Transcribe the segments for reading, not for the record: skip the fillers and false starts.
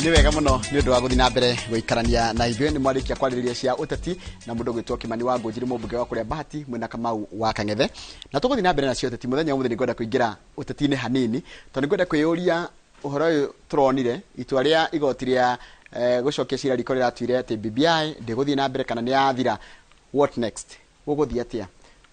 Nĩ wega mũno nĩ ũndũ wa gũthiĩ na mbere gũikarania na ithuĩ. Nĩ mwarĩkia kwarĩrĩria cia ũteti na mũndũ ũgwĩtwo Kimani wa Ngũnjiri, mũmbunge wa kũrĩa Bahati, mwena Kamau wa Kang'ethe. Na tũgũthiĩ na mbere na cia ũteti. Mũthenya wa ũmũthĩ nĩ ngwenda kũingĩra ũteti-inĩ hanini, tondũ nĩ ngwenda kwĩyũria ũhoro ũyũ tũronire itua rĩa igoti rĩa gũcokia cira riko rĩratuire atĩ BBI ndĩgũthiĩ na mbere kana nĩ yathira. What next? Gũgũthiĩ atĩa?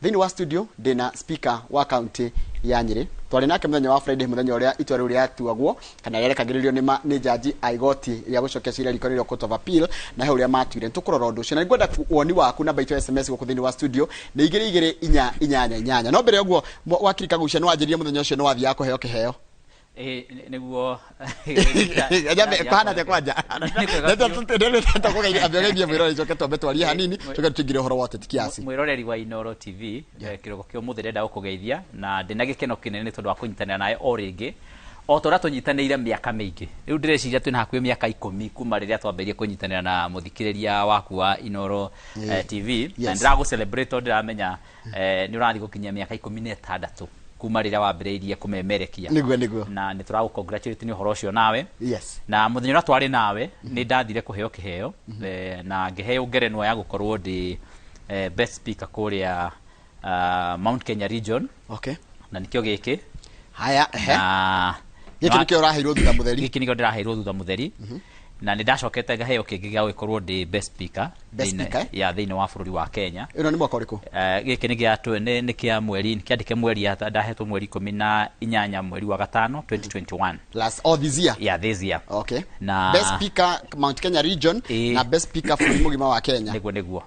Thĩinĩ wa studio ndĩna speaker wa county ya Nyĩrĩ. Twarĩ nake mũthenya wa Friday, mũthenya ũrĩa itua rĩu rĩatuagwo kana rĩarekagĩrĩrio nĩ jaji a igoti rĩa gũcokia cira riko rĩrĩa Court of Appeal, na he ũrĩa matuire. Nĩtũkũrora ũndũ ũcio na nĩngwenda woni waku. Namba itũ ya SMS gũkũ thĩinĩ wa studio nĩ 22488. No mbere ya ũguo, wakiri Kagucia, nĩ wanjĩrire mũthenya ũcio nĩ wathiaga kũheo kĩheo. Ĩĩ, nĩguo. Nyambe kũhana atĩa kwanja? Ambe ũgeithie mwĩroreri, coke twambe twarie hanini, coke tũingĩre ũhoro wa ũteti kiasi. Mwĩroreri wa Inooro TV, kĩroko kĩa ũmũthĩ ndĩrenda gũkũgeithia na ndĩna gĩkeno kĩnene nĩ tondũ wa kũnyitanĩra nawe o rĩngĩ o ta ũrĩa tũnyitanĩire mĩaka mĩingĩ. Rĩu ndĩreciria twĩna hakuhĩ mĩaka 10 kuma rĩrĩa twambĩrĩirie kũnyitanĩra na mũthikĩrĩria waku wa Inooro TV, na ndĩragũ celebrate tondũ ndĩramenya nĩ ũrathiĩ gũkinyia mĩaka 16 kuma rĩrĩa wambĩrĩirie kũmemerekia. Nĩguo, nĩguo. Na nĩ tũragũ congratulate nĩ ũhoro ũcio nawe. Na mũthenya ũrĩa twarĩ nawe nĩ ndathire kũheo kĩheo, na ngĩheo ngerenwa ya gũkorwo ndĩ best speaker kũrĩa Mount Kenya region. Na nĩkĩo gĩkĩ. Haya, ehe. Na gĩkĩ nĩkĩo ũraheirwo thutha mũtheri? Gĩkĩ nĩkĩo ndĩraheirwo thutha mũtheri. Na nĩ ndacokete ngaheo kĩngĩ gĩa gũgĩkorwo ndĩ best speaker Best speaker, eh? Ya thĩinĩ wa bũrũri wa Kenya. Ĩno nĩ mwaka ũrĩkũ? Gĩkĩ nĩ gĩa nĩ kĩa mweri, kĩandĩke mweri ndahetwo mweri 18 mweri wa gatano 2021. Last, oh, this year? Yeah, this year. Na best speaker Mount Kenya region na best speaker bũrũri mũgima wa Kenya. Nĩguo, nĩguo.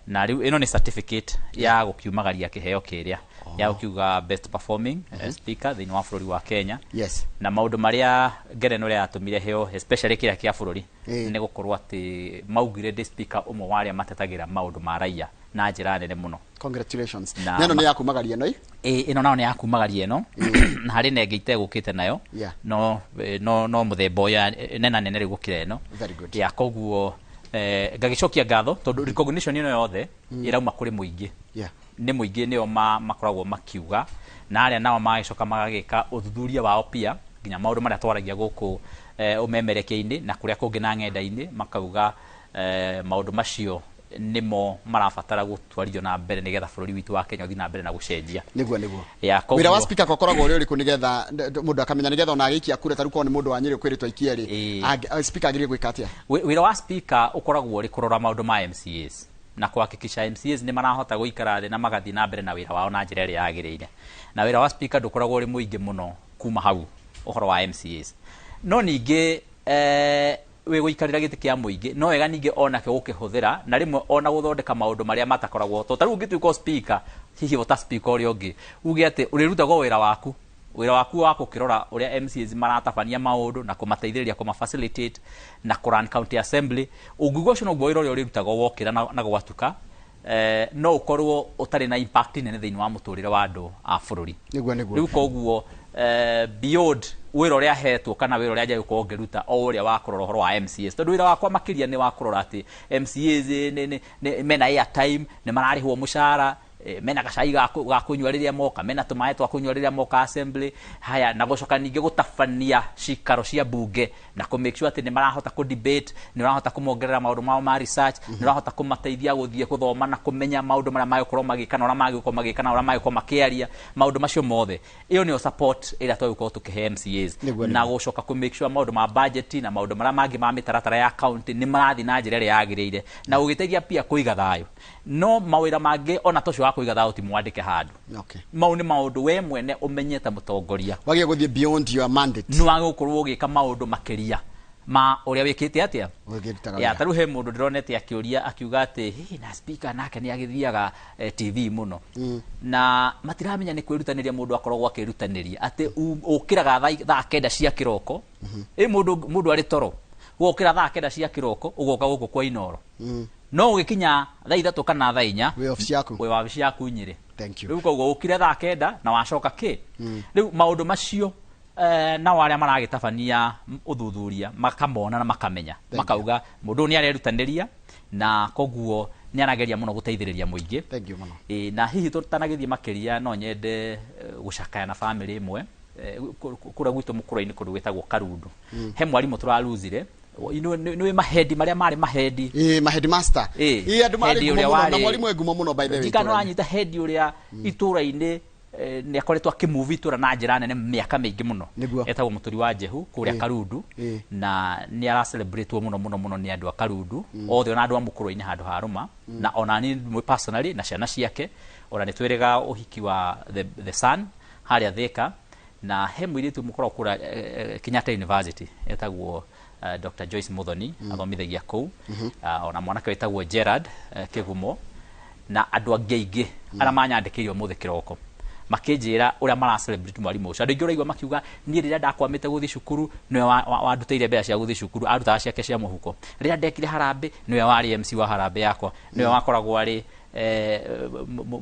Na rĩu ĩno nĩ certificate ya gũkiumagaria kĩheo kĩrĩa ya gũkiuga best performing speaker thĩinĩ wa bũrũri wa Kenya. Na maũndũ marĩa ngerenwa ĩrĩa yatũmire heo, especially kĩrĩa kĩa bũrũri, nĩ gũkorwo atĩ maugire ndĩ speaker ũmwe wa arĩa matetagĩra maũndũ ma raia na njĩra nene mũno. Congratulations. Na ĩno nĩ ya kumagaria ĩno ĩ? Ĩ, ĩno nayo nĩ ya kumagaria ĩno, na harĩ na ĩngĩ itegũkĩte nayo. No mũthemba ũyũ nena nene rĩu gũkĩra ĩno. Very good. Ya koguo ngagĩcokia ngatho tondũ recognition ĩno yothe ĩrauma kũrĩ mũingĩ. Nĩ mũingĩ nĩo makoragwo makiuga, na arĩa nao magĩcoka magagĩka ũthuthuria wao pia nginya maũndũ marĩa twaragia gũkũ ũmemerekia-inĩ na kũrĩa kũngĩ na ng'enda-inĩ, makauga maũndũ macio nĩmo marabatara gũtwarithio na mbere nĩgetha bũrũri witũ wa Kenya ũthiĩ na mbere na gũcenjia. Nĩguo, nĩguo. Ya, wĩra wa koguo speaker ũkoragwo ũrĩ ũrĩkũ, nĩgetha mũndũ akamenya, nĩgetha ona agĩikia kura, ta rĩu korwo nĩ mũndũ wa Nyĩrĩ ũkwĩrĩtwo aikie rĩ, speaker agĩrĩire gwĩka atĩa? Wĩra wa speaker ũkoragwo ũrĩ kũrora maũndũ ma MCAs na kũhakikisha MCAs nĩ marahota gũikara thĩ na magathiĩ na mbere na wĩra wao na njĩra ĩrĩa yagĩrĩire. Na wĩra wa speaker ndũkoragwo ũrĩ mũingĩ mũno kuma hau ũhoro wa MCAs. No ningĩ wĩ gũikarĩra gĩtĩ kĩa mũingĩ, no wega ningĩ onakĩo gũkĩhũthĩra na rĩmwe ona gũthondeka maũndũ marĩa matakoragwo. To ta rĩu ũngĩtuĩka o speaker, hihi o ta speaker ũrĩa ũngĩ, uge atĩ ũrĩrutaga o wĩra waku, wĩra waku wa gũkĩrora ũrĩa MCAs maratabania maũndũ na kũmateithĩrĩria, kũma facilitate na kũ run county assembly. Ũngiuga ũcio noguo wĩra ũrĩa ũrĩrutaga wokĩra na gwatuka, no ũkorwo ũtarĩ na impact nene thĩinĩ wa mũtũrĩre wa andũ a bũrũri. Nĩguo, nĩguo. Rĩu koguo beyond wĩra ũrĩa ahetwo kana wĩra ũrĩa njagĩrĩirwo gũkorwo ngĩruta o ũrĩa wa kũrora ũhoro wa MCAs, tondũ wĩra wakwa makĩria nĩ wa kũrora atĩ MCAs nĩ mena airtime, nĩ mararĩhwo mũcara, mena gacai ga kũnyua rĩrĩa moka, mena tũmaĩ twa kũnyua rĩrĩa moka assembly, haya, na gũcoka ningĩ gũtabania cikaro cia mbunge na kũ make sure atĩ nĩ marahota kũ debate, nĩ ũrahota kũmongerera maũndũ mao ma research, nĩ ũrahota kũmateithia gũthiĩ gũthoma na kũmenya maũndũ marĩa magĩkorwo magĩka na ũrĩa magĩkorwo magĩka na ũrĩa magĩkorwo makĩaria, maũndũ macio mothe. Ĩyo nĩyo support ĩrĩa twagĩkorwo tũkĩhe MCAs. Na gũcoka kũ make sure maũndũ ma budget na maũndũ marĩa mangĩ ma mĩtaratara ya county nĩ marathiĩ na njĩra ĩrĩa yagĩrĩire, na gũgĩteithia pia kũiga thayũ. No mawĩra mangĩ ona ta ũcio wa kũiga thayũ ti mwandĩke handũ. Mau nĩ maũndũ we mwene ũmenyete mũtongoria. Wagĩrĩirwo gũthiĩ beyond your mandate. Nĩ wagĩrĩirwo gũkorwo ũgĩka maũndũ makĩria ma ũrĩa wĩkĩte atĩa. Ũkĩrutaga Ya, wĩra. ta rĩu he mũndũ ndĩronete akĩũria akiuga atĩ hihi na speaker nake nĩ agĩthiaga TV mũno. Na matiramenya nĩ kwĩrutanĩria mũndũ akoragwo akĩrutanĩria atĩ ũkĩraga thaa 9 cia kĩroko. Ĩ mũndũ arĩ toro. Ũgokĩra thaa 9 cia kĩroko ũgoka gũkũ kwa Inooro. No ũgĩkinya thaa 3 kana thaa 4 wĩ obici yaku. Wĩ wabici yaku Nyĩrĩ. Thank you. Rĩu koguo ũkire thaa 9 na wacoka kĩ. Rĩu maũndũ macio nao arĩa maragĩtabania ũthuthuria makamona na makamenya. Thank you. Makauga mũndũ ũyũ nĩ arerutanĩria na koguo nĩ arageria mũno gũteithĩrĩria mũingĩ. Thank you mũno. Ĩ, na hihi tũtanagĩthiĩ makĩria no nyende gũcakaya na family ĩmwe kũrĩa gwitũ mũkũrwe-inĩ kũndũ gwĩtagwo Karundu. He mwarimũ tũraruzire. Nĩ mahendi marĩa marĩ mahendi. Ĩĩ, ma headmaster. Ĩĩ, Ĩĩ, andũ marĩ hendi ngumo ũrĩa mũno na warĩ- mwarimũ e ngumo mũno, by the way, Ndikana itũũra-inĩ. Ũranyita hendi ũrĩa itũũra-inĩ nĩ akoretwo akĩmove itũũra na njĩra nene mĩaka mĩingĩ mũno. Nĩguo. Etagwo Mũturi wa Jehu kũrĩa Karundu. Na nĩ ara celebrate mũno mũno mũno nĩ andũ a Karundu othe, ona andũ a Mũkũrwe-inĩ handũ ha Rũma, na ona niĩ mwe personally na ciana ciake, ona nĩ twĩrĩga ũhiki wa the son harĩa Thika. Na he mũirĩtu mũkoragwo kũrĩa Kenyatta University etagwo Dr. Joyce Muthoni, athomithagia kũu. Ona mwanake wĩtagwo Gerard Kĩgumo na andũ angĩ aingĩ arĩa manyandĩkĩire ũmũthĩ kĩroko makĩnjĩra ũrĩa mara celebrate mwarimũ ũcio. Andũ aingĩ ũraigua makiuga, niĩ rĩrĩa ndakwamĩte gũthiĩ cukuru nĩwe wandutĩire mbeca cia gũthiĩ cukuru, arutaga ciake cia mũhuko. Rĩrĩa ndekire harambĩ nĩwe warĩ MC wa harambĩ yakwa, nĩwe wakoragwo arĩ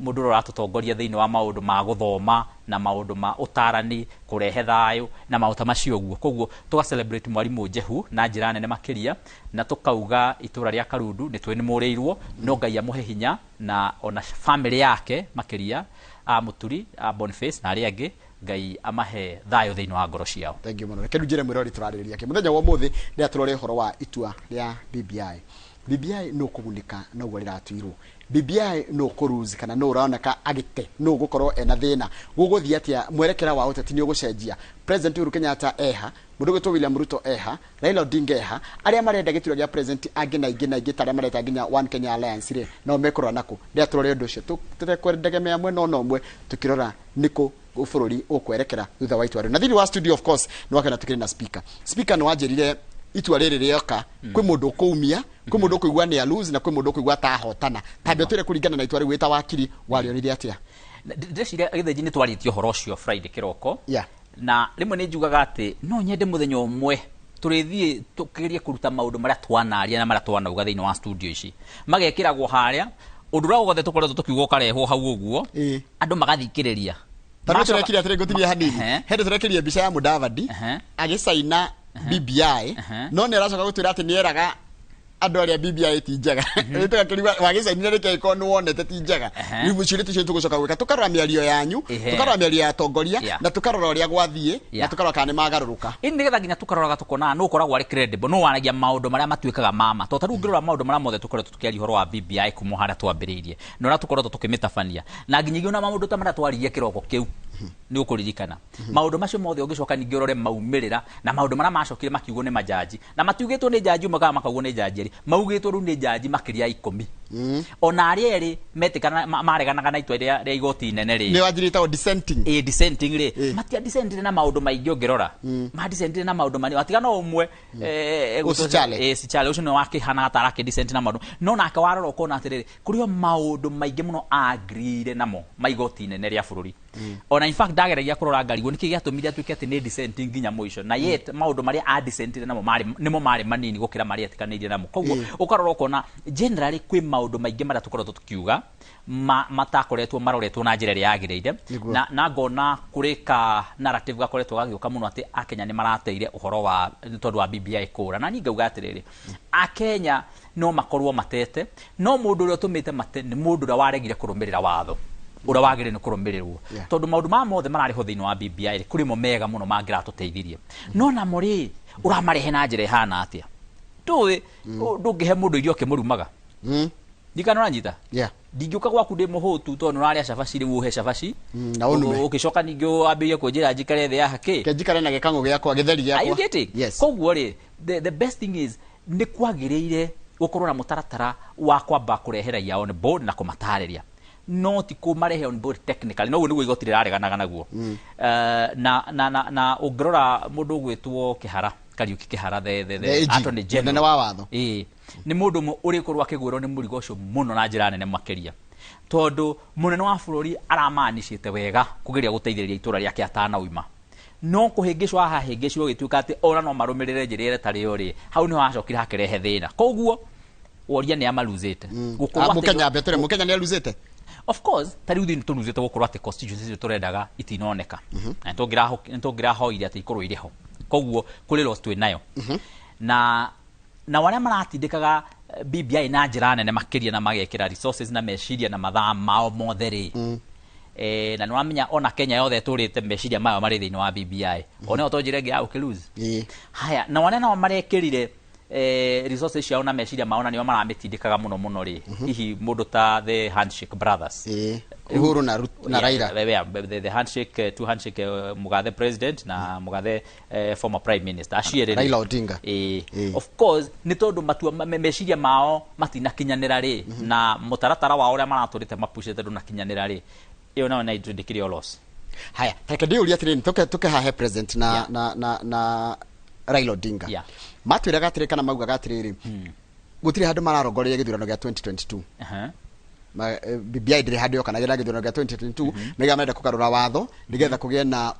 mũndũ ũrĩa ũratũtongoria thĩinĩ wa maũndũ ma gũthoma na maũndũ ma ũtarani, kũrehe thayũ na maũndũ ta macio ũguo. Koguo tũga celebrate mwarimũ Jehu na njĩra nene makĩria, na tũkauga itũra rĩa Karundu nĩ twĩ nĩ mũrĩirwo, no Ngai amũhe hinya na ona family yake makĩria a Mũturi, a Boniface na arĩa angĩ, Ngai amahe thayũ thĩinĩ wa ngoro ciao. Thank you mũno. Reke rĩu njĩre mwĩrori tũrarĩrĩria kĩ mũthenya wa ũmũthĩ. Rĩrĩa tũrore ũhoro wa itua rĩa BBI. BBI nũ kũgunĩka na ũguo rĩratuirwo? BBI nũ kũlose kana nũ ũroneka agĩte? Nũ ũgũkorwo ena thĩna? Gũgũthiĩ atĩa? Mwerekera wa ũteti nĩ ũgũcenjia? President Uhuru Kenyatta eha, mũndũ ũgwĩtwo William Ruto eha, Raila Odinga eha, arĩa marenda gĩturwa gĩa president angĩ na aingĩ na aingĩ ta arĩa mareta nginya One Kenya Alliance rĩ, nao mekũrora nakũ? Rĩrĩa tũrore ũndũ ũcio tũtekwendegemea mwena ona ũmwe, tũkĩrora nĩkũ bũrũri ũkwerekera thutha wa itua rĩu. Na thĩinĩ wa studio, of course, nĩ wakena tukĩrĩ na speaker. Speaker, nĩ wanjĩrire itua rĩrĩ rĩoka kwĩ mũndũ ũkũumia, kwĩ mũndũ ũkũigua nĩ a lose, na kwĩ mũndũ ũkũigua atahotana. Tambe ũtwĩre, kũringana na itua rĩu wĩ ta wakiri, warĩonire atĩa? Ndĩreciria Gĩthĩnji nĩ twarĩtie ũhoro ũcio Friday kĩroko. Na rĩmwe nĩ njugaga atĩ no nyende mũthenya ũmwe tũrĩthiĩ tũkĩgerie kũruta maũndũ marĩa twanaria na marĩa twanauga thĩinĩ wa studio ici, magekĩragwo harĩa ũndũ ũrĩa wothe tũkoretwo tũkiuga ũkarehwo hau ũguo, andũ magathikĩrĩria. Ta rĩu tũrekire atĩrĩ, ngũtinie hanini. Hĩndĩ tũrekĩrire mbica ya Mudavadi agĩcaina BBI, no nĩ aracoka gũtwĩra atĩ nĩ eraga andũ arĩa BBI ti njega. Rĩu tũgakĩrigwo wagĩcainire rĩkĩ angĩkorwo nĩ wonete ti njega? Rĩu ciũria tũcio tũgũcoka gwĩka, tũkarora mĩario yanyu, tũkarora mĩario ya atongoria, na tũkarora ũrĩa gwathiĩ, na tũkarora kana nĩ magarũrũka. Ĩni, nĩgetha nginya tũkaroraga tũkonaga nũ ũkoragwo arĩ credible, nũ waragia maũndũ marĩa matuĩkaga mama. Tondũ ta rĩu ũngĩrora maũndũ marĩa mothe tũkoretwo tũkĩaria ũhoro wa BBI kuma harĩa twambĩrĩirie na ũrĩa tũkoretwo tũkĩmĩtabania, na nginyagia ona maũndũ ta marĩa twaririe kĩroko kĩu, nĩ ũkũririkana maũndũ macio mothe. Ũngĩcoka ningĩ ũrore maumĩrĩra na maũndũ marĩa macokire makiugwo nĩ majaji, na matiugĩtwo nĩ jaji ũmwe kana makaugwo nĩ jaji erĩ, maugĩtwo rĩu nĩ jaji makĩria ya 10. Ona arĩa erĩ metĩkana mareganaga na itua rĩa igoti inene rĩ, Nĩ wanjiri ĩtagwo dissenting. Ĩ, dissenting rĩ, matia dissentire na maũndũ maingĩ. Ũngĩrora ma dissentire na maũndũ manini, watiga no ũmwe Sichale. Sichale ũcio nĩwe wakĩhanaga ta arakĩ dissent na maũndũ, no nake warora ũkona atĩrĩrĩ, kũrĩ o maũndũ maingĩ mũno agreeire namo ma igoti inene rĩa bũrũri. Ona in fact ndageragia kũrora ngarigwo nĩkĩ gĩatũmire atuĩke atĩ nĩ dissenting nginya mũico, na yet maũndũ marĩa a dissentire namo marĩ nĩmo marĩ manini gũkĩra marĩa etikanĩirie namo. Koguo ũkarora ũkona generally kwĩ maũndũ maingĩ marĩa tũkoretwo tũkiuga matakoretwo maroretwo na njĩra ĩrĩa yagĩrĩire. Na ngona kũrĩ ka narrative gakoretwo gagĩũka mũno atĩ Akenya nĩ marateire ũhoro wa nĩ tondũ wa BBI kũra. Na niĩ ngauga atĩrĩrĩ, Akenya no makorwo matete, no mũndũ ũrĩa ũtũmĩte mate nĩ mũndũ ũrĩa waregire kũrũmĩrĩra watho ũrĩa wagĩrĩire nĩ kũrũmĩrĩrwo. Tondũ maũndũ maya mothe mararĩ ho thĩinĩ wa BBI rĩ, kũrĩ mo mega mũno mangĩratũteithirie, no namo rĩ, ũramarehe na njĩra ĩhana atĩa? Ndũĩ ndũngĩhe mũndũ irio ũkĩmũrumaga. Ndikana ũranyita? Yeah. Ndingĩũka gwaku ndĩ mũhũtu tondũ nĩ ũrarĩa cabaci, rĩu ũhe cabaci. Na ũnume. Ũgĩcoka ningĩ wambĩrĩrie kũnjĩra njikare thĩ ya hakĩ. Ke njikare na gĩkang'ũ gĩakwa, gĩtheri Are you gĩakwa. getting? Yes. Koguo rĩ, the best thing is nĩ kwagĩrĩire gũkorwo na mũtaratara wa kwamba kũrehe raia on board na kũmatarĩria, no ti kũmarehe on board technically. Noguo nĩguo igoti rĩrareganaga naguo. Na ũngĩrora mũndũ ũgwĩtwo Kĩhara, Kariuki Kĩhara, the The AG, Attorney General, mũnene wa watho. Ĩĩ, nĩ mũndũ ũmwe ũrĩkorwo akĩgwĩrwo nĩ mũrigo ũcio mũno na njĩra nene makĩria, tondũ mũnene wa bũrũri aramanicĩte wega kũgeria gũteithĩrĩria itũra rĩake atanauma, no kũhĩngĩcwo hahĩngĩcwo gĩtuĩka atĩ ona no marũmĩrĩre njĩra ĩrĩa ĩtarĩ yo rĩ, hau nĩho hacokire hakĩrehe thĩna. Koguo woria nĩ amaruzĩte. Gũkorwo Ah, atĩ- Mũkenya mbetũre, Mũkenya nĩ aruzĩte. Of course, ta rĩu ithuĩ nĩtũruzĩte gũkorwo atĩ constituency icio tũrendaga itinoneka, na nĩtũngĩrahoire atĩ ikorwo irĩ ho. Koguo kũrĩ loss twĩ nayo, na arĩa maratindĩkaga BBI na njĩra nene makĩria na magekĩra resources na meciria na mathaa mao mothe rĩ, na nĩwamenya ona Kenya yothe ĩtũrĩte meciria mayo marĩ thĩinĩ wa BBI, ona ĩyo to njĩra ĩngĩ ya gũkĩlose. Haya, na arĩa nao marekĩrire Resources ciao na meciria mao na nĩo maramitindĩkaga mũno mũno rĩ, hihi mũndũ ta the Handshake Brothers. Ĩĩ, Uhuru na na Raila. Yeah, the handshake, two handshake, Mugathe president na Mugathe former prime minister, acio erĩ rĩ. Raila Odinga. Ĩĩ. Ĩĩ. Of course nĩ tondũ matua meciria mao matinakinyanĩra rĩ, na mũtaratara wao ũrĩa maratũrĩte mapucĩte ndũnakinyanĩra rĩ, ĩyo nayo nĩ ndĩkĩrĩ o loss. Haya, reke ndĩũrie atĩrĩrĩ, tũke hahe president na na Raila Odinga. Matwĩraga atĩrĩ kana maugaga atĩrĩrĩ, gũtirĩ handũ mararongoreria gĩthurano gĩa 2022. BBI ndĩrĩ handũ yokanagĩra na gĩthurano gĩa 2022. Maiga marenda kũgarũra watho nĩgetha kũgĩe na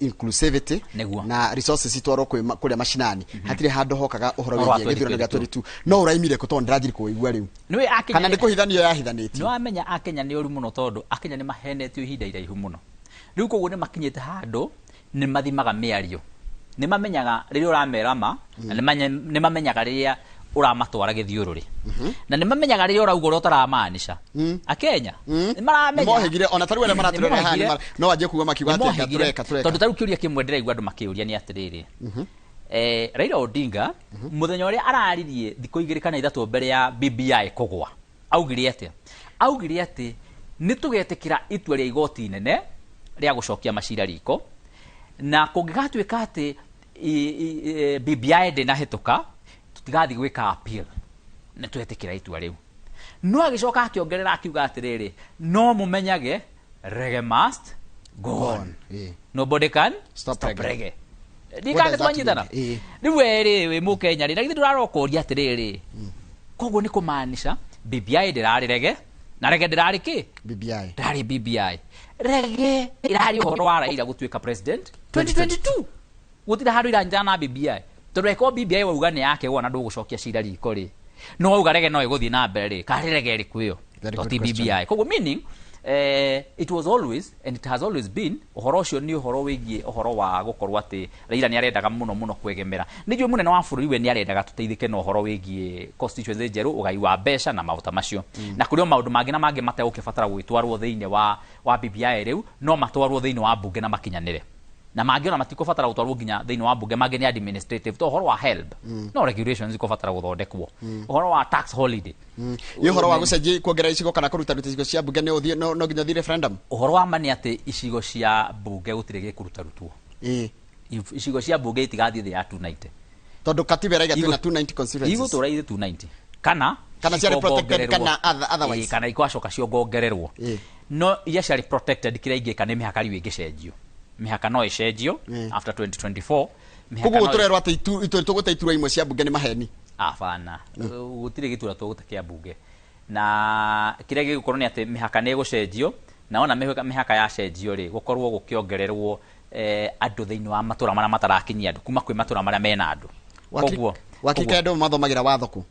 inclusivity na resources itwarwo kũrĩa macinani. Hatirĩ handũ hokaga ũhoro Ũhoro wa wĩgiĩ gĩthurano gĩa 2022. 22, no ũraimire kũ tondũ ndĩranjiri kũigua rĩu? Nĩũĩ Akenya Kana nĩ kũhithanio yahithanĩtio? Nĩ wamenya Akenya nĩ ũru mũno, tondũ Akenya nĩ mahenetio ihinda iraihu mũno. Rĩu koguo nĩ makinyĩte handũ nĩ mathimaga mĩario, nĩ mamenyaga rĩrĩa ũramera ma, na nĩ mamenyaga rĩrĩa ũramatwara gĩthiũrũrĩ, na nĩ mamenyaga rĩrĩa ũrauga ũrĩa ũtaramaanisha. Akenya nĩ maramenya. Nĩmohĩgire ona tarĩu arĩa maratũrera haha. Nĩmohĩgire. No wanjie kuga makiuga atĩ anga Nĩmohĩgire. tũreka tũreka. Tondũ tarĩu kĩũria kĩmwe ndĩraigua andũ makĩũria nĩ atĩrĩrĩ, Raila Odinga mũthenya ũrĩa araririe thikũ 2 kana 3 mbere ya BBI kũgwa augire atĩa? Augire atĩ nĩ tũgetĩkĩra itua rĩa igoti inene rĩa gũcokia macira riko, na kũngĩgatuĩka atĩ BBI ndĩnahĩtũka, tũtigathiĩ gwĩka appeal, nĩ twetĩkĩra itua rĩu. No agĩcoka akĩongerera akiuga atĩrĩrĩ, no mũmenyage reggae must go on. Nobody can stop reggae. Reggae. What Ndikane does that twanyitana. mean? Ĩĩ. Rĩu we rĩ, wĩ mũkenya rĩ, na githĩ ndũraroka atĩrĩrĩ, koguo nĩ kũmaanisha BBI ndĩrarĩ reggae na reggae ndĩrarĩ kĩ? BBI. Ndĩrarĩ BBI. Reggae ĩrarĩ ũhoro wa Raila gũtuĩka president 2022. Gũtirĩ handũ iranyitana na BBI, tondũ ĩkorwo BBI wauga nĩ yake wona ndũgũcokia cira riko rĩ, no wauga reggae no ĩgũthiĩ na mbere rĩ, karĩ reggae ĩrĩkũ ĩyo? Very To good ti question. BBI. Koguo meaning, it was always and it has always been ũhoro ũcio nĩ ũhoro wĩgiĩ ũhoro wa gũkorwo atĩ Raila nĩ arendaga mũno mũno kwegemera. Nĩ njũĩ mũnene wa bũrũri we nĩ arendaga tũteithĩke na ũhoro wĩgiĩ constituency njerũ, ũgai wa mbeca na maũta macio, na kũrĩ o maũndũ mangĩ na mangĩ mategũkĩbatara gũgĩtwarwo thĩinĩ wa BBI rĩu, no matwarwo thĩinĩ wa mbunge na makinyanĩre, na mangĩ ona matikũbatara gũtwarwo nginya thĩinĩ wa mbunge, mangĩ nĩ administrative, to ũhoro wa HELB no regulations ikũbatara gũthondekwo, ũhoro wa tax holiday. Ĩ ũhoro wa gũcenjia, kuongerera icigo kana kũruta ruta icigo cia mbunge nĩ ũthiĩ no nginya ũthiĩ referendum? Ũhoro wa ma nĩ atĩ icigo cia mbunge gũtirĩ gĩkũrutarutwo. Icigo cia mbunge itigathiĩ thĩ ya 290. Tondũ katiba ĩraiga twĩna 290 constituencies. Igũtũra irĩ 290 kana Kana ciarĩ protected cikongongererwo. Kana otherwise. Ĩĩ, kana ikwacoka ciongongererwo. No iria ciarĩ protected, kĩrĩa ingĩka nĩ mĩhaka rĩu ĩngĩcenjio, mĩhaka no ĩcenjio after 2024 mĩhaka Koguo no tũrerwo atĩ tũgũte iturwa imwe cia mbunge nĩ maheni? Abana, gũtirĩ gĩtura tũgũte kĩa mbunge, na kĩrĩa gĩgũkorwo nĩ atĩ mĩhaka nĩ ĩgũcenjio, na wona mĩhaka yacenjio rĩ, gũkorwo gũkĩongererwo andũ thĩinĩ wa matũra marĩa matarakinyia andũ kuma kwĩ matũra marĩa mena andũ. Koguo Wakiri, andũ mathomagĩra watho kũ?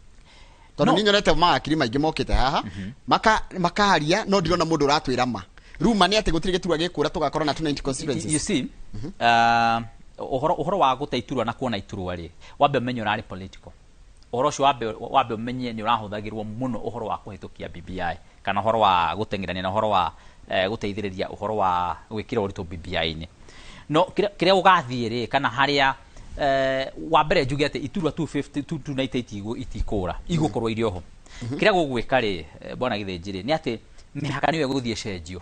Tondũ No. nĩ nyonete mawakiri maingĩ mokĩte haha makaria, no ndirona mũndũ ũratwĩra ma. Rĩu ma nĩ atĩ gũtirĩ gĩturwa gĩkũra tũgakorwo na 290 You constituencies? see, ũhoro wa gũte iturwa na kuona iturwa rĩ, wambe ũmenye ũrarĩ political ũhoro ũcio, wambe ũmenye nĩ ũrahũthagĩrwo mũno ũhoro wa kũhĩtũkia BBI kana ũhoro wa gũteng'erania na ũhoro wa gũteithĩrĩria ũhoro wa gwĩkĩra ũritũ BBI-inĩ. No kĩrĩa gũgathiĩ rĩ, kana harĩa wa mbere njuge atĩ iturwa 250 298 itikũra, igũkorwo irĩ oho. Kĩrĩa gũgwĩka rĩ, bwana Gĩthĩnji rĩ, nĩ atĩ mĩhaka nĩyo ĩgũthiĩ ĩcenjio.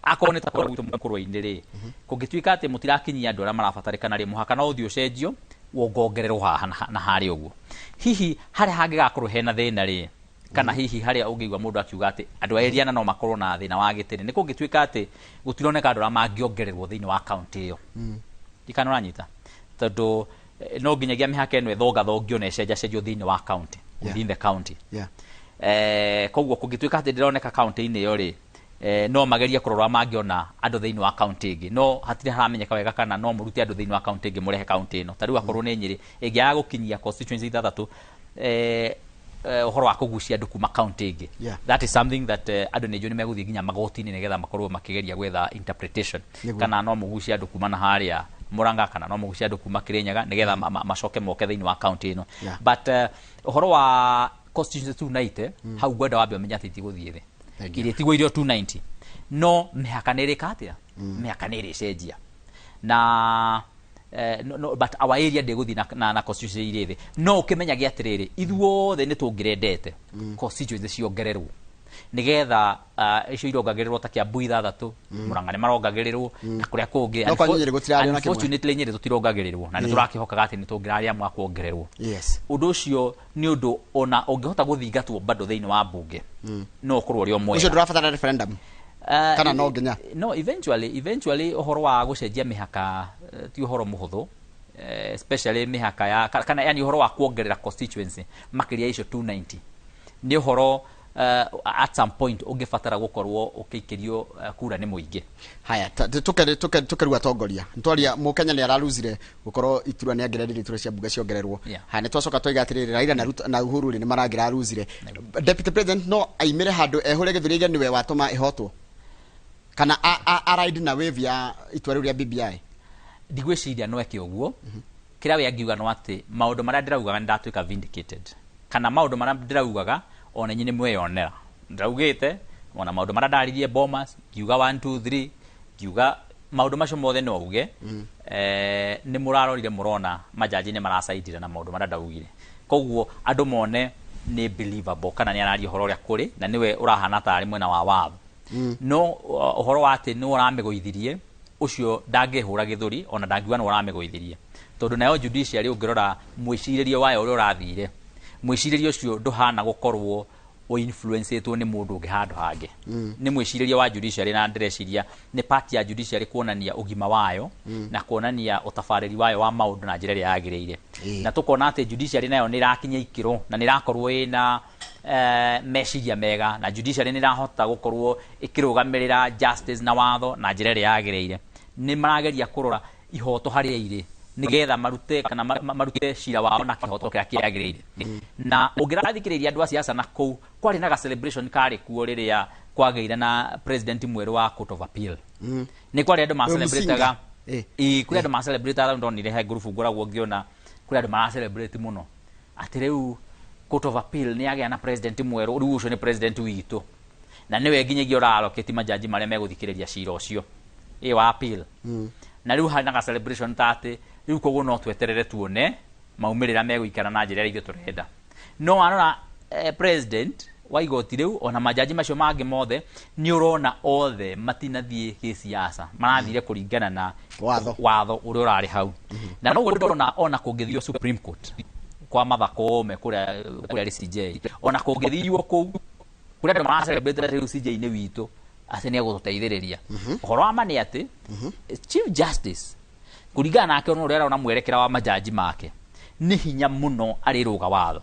Akorwo nĩ ta kũrĩa gwitũ mũkũrwe-inĩ rĩ, kũngĩtuĩka atĩ mũtirakinyia andũ arĩa marabatarĩkana rĩ, mũhaka no ũthiĩ ũcenjio wongongererwo haha na harĩa ũguo. Hihi harĩa hangĩgakorwo hena thĩna rĩ, kana hihi harĩa ũngĩigua mũndũ akiuga atĩ andũ a area no makorwo na thĩna wa gĩtĩrĩ, nĩ kũngĩtuĩka atĩ gũtironeka andũ arĩa mangĩongererwo thĩinĩ wa kaunti ĩyo. Ndikana ũranyita, tondũ no nginyagia mĩhaka ĩno ĩthongathongio na ĩcenjacenjio thĩinĩ wa county, within the county. Koguo kũngĩtuĩka atĩ ndĩroneka kaunti-inĩ ĩyo rĩ, no magerie kũrora mangĩona andũ thĩinĩ wa kaunti ĩngĩ, no hatirĩ haramenyeka wega kana no mũrute andũ thĩinĩ wa kaunti ĩngĩ mũrehe kaunti ĩno. Ta rĩu akorwo nĩ Nyĩrĩ ĩngĩaga gũkinyia constituency ithathatũ, ũhoro wa kũgucia andũ kuma kaunti ĩngĩ, that is something that andũ nĩ njũĩ nĩ megũthiĩ nginya magoti-inĩ nĩgetha makorwo makĩgeria gwetha interpretation, kana no mũgucie andũ kuma na harĩa Murang'a, kana no mũgucie andũ kuma Kirinyaga nĩgetha macoke moke thĩinĩ wa kaunti ĩno. But ũhoro wa constituency 290 hau ngwenda wambe ũmenye atĩ itigũthiĩ thĩ. Thank you. Irĩtigwo irĩ o 290, no mĩhaka nĩ ĩrĩka atĩa? Mĩhaka nĩ ĩrĩcenjia na No, no, but our area ndĩgũthiĩ na constituency irĩ thĩ. No ũkĩmenyage atĩrĩrĩ, ithuothe nĩ tũngĩrendete constituency ciongererwo, nĩgetha icio irongagĩrĩrwo ta Kiambu ithathatũ, Murang'a nĩ marongagĩrĩrwo na kũrĩa kũngĩ. No kwanyu Nyĩrĩ gũtirarĩ ona kĩmwe. Unfortunately, Nyĩrĩ tũtirongagĩrĩrwo na nĩ tũrakĩhokaga atĩ nĩ tũngĩrarĩ amwe a kuongererwo. Ũndũ ũcio nĩ ũndũ ona ũngĩhota gũthingatwo bado thĩinĩ wa mbunge, no ũkorwo ũrĩ o Ũcio mwega. ndũrabatara referendum kana no nginya? No, eventually ũhoro wa gũcenjia mĩhaka ti ũhoro mũhũthũ, especially mĩhaka ya kana yani ũhoro wa kuongerera constituency makĩria icio 290 nĩ ũhoro at some point ũngĩbatara gũkorwo ũkĩikĩrio kura nĩ mũingĩ. Haya, tũkerua atongoria nĩtwaria mũkenya nĩ araruzire gũkorwo iturwa nĩ angĩrendire iturwa cia mbunge ciongererwo. Haya, nĩ twacoka twaiga atĩrĩrĩ, Raila na Ruto na Uhuru rĩ, nĩ marangĩraruzire. Deputy President no aimĩre handũ ehũre gĩthũri aige nĩwe watũma ĩhotwo, kana a ride na wave ya itua rĩu rĩa BBI? Ndigwĩciria no eke ũguo. Kĩrĩa we angiuga no atĩ maũndũ marĩa ndĩraugaga nĩ ndatuĩka vindicated, kana maũndũ marĩa ndĩraugaga ona inyuĩ nĩ mweyonera ndĩraugĩte, ona maũndũ marĩa ndaririe Bomas ngiuga 1 2 3, ngiuga maũndũ macio mothe no auge nĩ mũrarorire, mũrona majaji nĩ maracaidire na maũndũ marĩa ndaugire. Koguo andũ mone nĩ believable kana nĩ araria ũhoro ũrĩa kũrĩ na nĩwe ũrahana tarĩ mwena wa watho. No ũhoro wa atĩ nĩ ũramĩgũithirie, ũcio ndangĩhũra gĩthũri, ona ndangiuga nĩ ũramĩgũithirie, tondũ nayo judiciary ũngĩrora mwĩcirĩrie wayo ũrĩa ũrathire, mwĩcirĩrie ũcio ndũhana gũkorwo ũinfluencĩtwo nĩ mũndũ ũngĩ handũ hangĩ. Nĩ mwĩcirĩrie wa judiciary, na ndĩreciria nĩ part ya judiciary kuonania ũgima wayo na kuonania ũtabarĩri wayo wa maũndũ na njĩra ĩrĩa yagĩrĩire. Na tũkona atĩ judiciary nayo nĩ ĩrakinya ikĩro na nĩ ĩrakorwo ĩna meciria mega, na judiciary nĩ ĩrahota gũkorwo ĩkĩrũgamĩrĩra justice na watho na njĩra ĩrĩa yagĩrĩire. Nĩ marageria kũrora ihoto harĩa irĩ nĩgetha marute kana marute cira wao na kĩhoto kĩrĩa kĩagĩrĩire. Na ũngĩrathikĩrĩria andũ a siasa na kũu, kwarĩ na ga celebration karĩ kuo rĩrĩa kwagĩire na president mwerũ wa Court of Appeal. Nĩ kwarĩ andũ ma Ũyũ celebrataga. Musinga. Ĩ, kũrĩ andũ ma celebrataga. Ndonire he ngurubu ngoragwo ngĩona kũrĩ andũ mara celebrate mũno atĩ rĩu Court of Appeal nĩ yagĩa na president mwerũ, rĩu ũcio nĩ president witũ na nĩwe nginyagia ũraroketi majaji marĩa megũthikĩrĩria cira ũcio ĩ wa appeal. Na rĩu harĩ na ga celebration ta atĩ rĩu koguo no tweterere tuone maumĩrĩra megũikara na njĩra ĩrĩa ithuĩ tũrenda. No warora president wa igoti rĩu ona majaji macio mangĩ mothe, nĩ ũrona othe matinathiĩ gĩsiasa, marathire kũringana na Watho. Watho ũrĩa ũrarĩ hau. Na noguo ndĩrona ona kũngĩthio Supreme Court kwa Martha Koome kũrĩa CJ, ona kũngĩthio kũu kũrĩa andũ maracelebrate rĩu CJ nĩ witũ atĩ nĩ egũtũteithĩrĩria, ũhoro wa ma nĩ atĩ Chief Justice kũringana nake ona ũrĩa arona mwerekera wa majaji make, nĩ hinya mũno arĩrũga watho,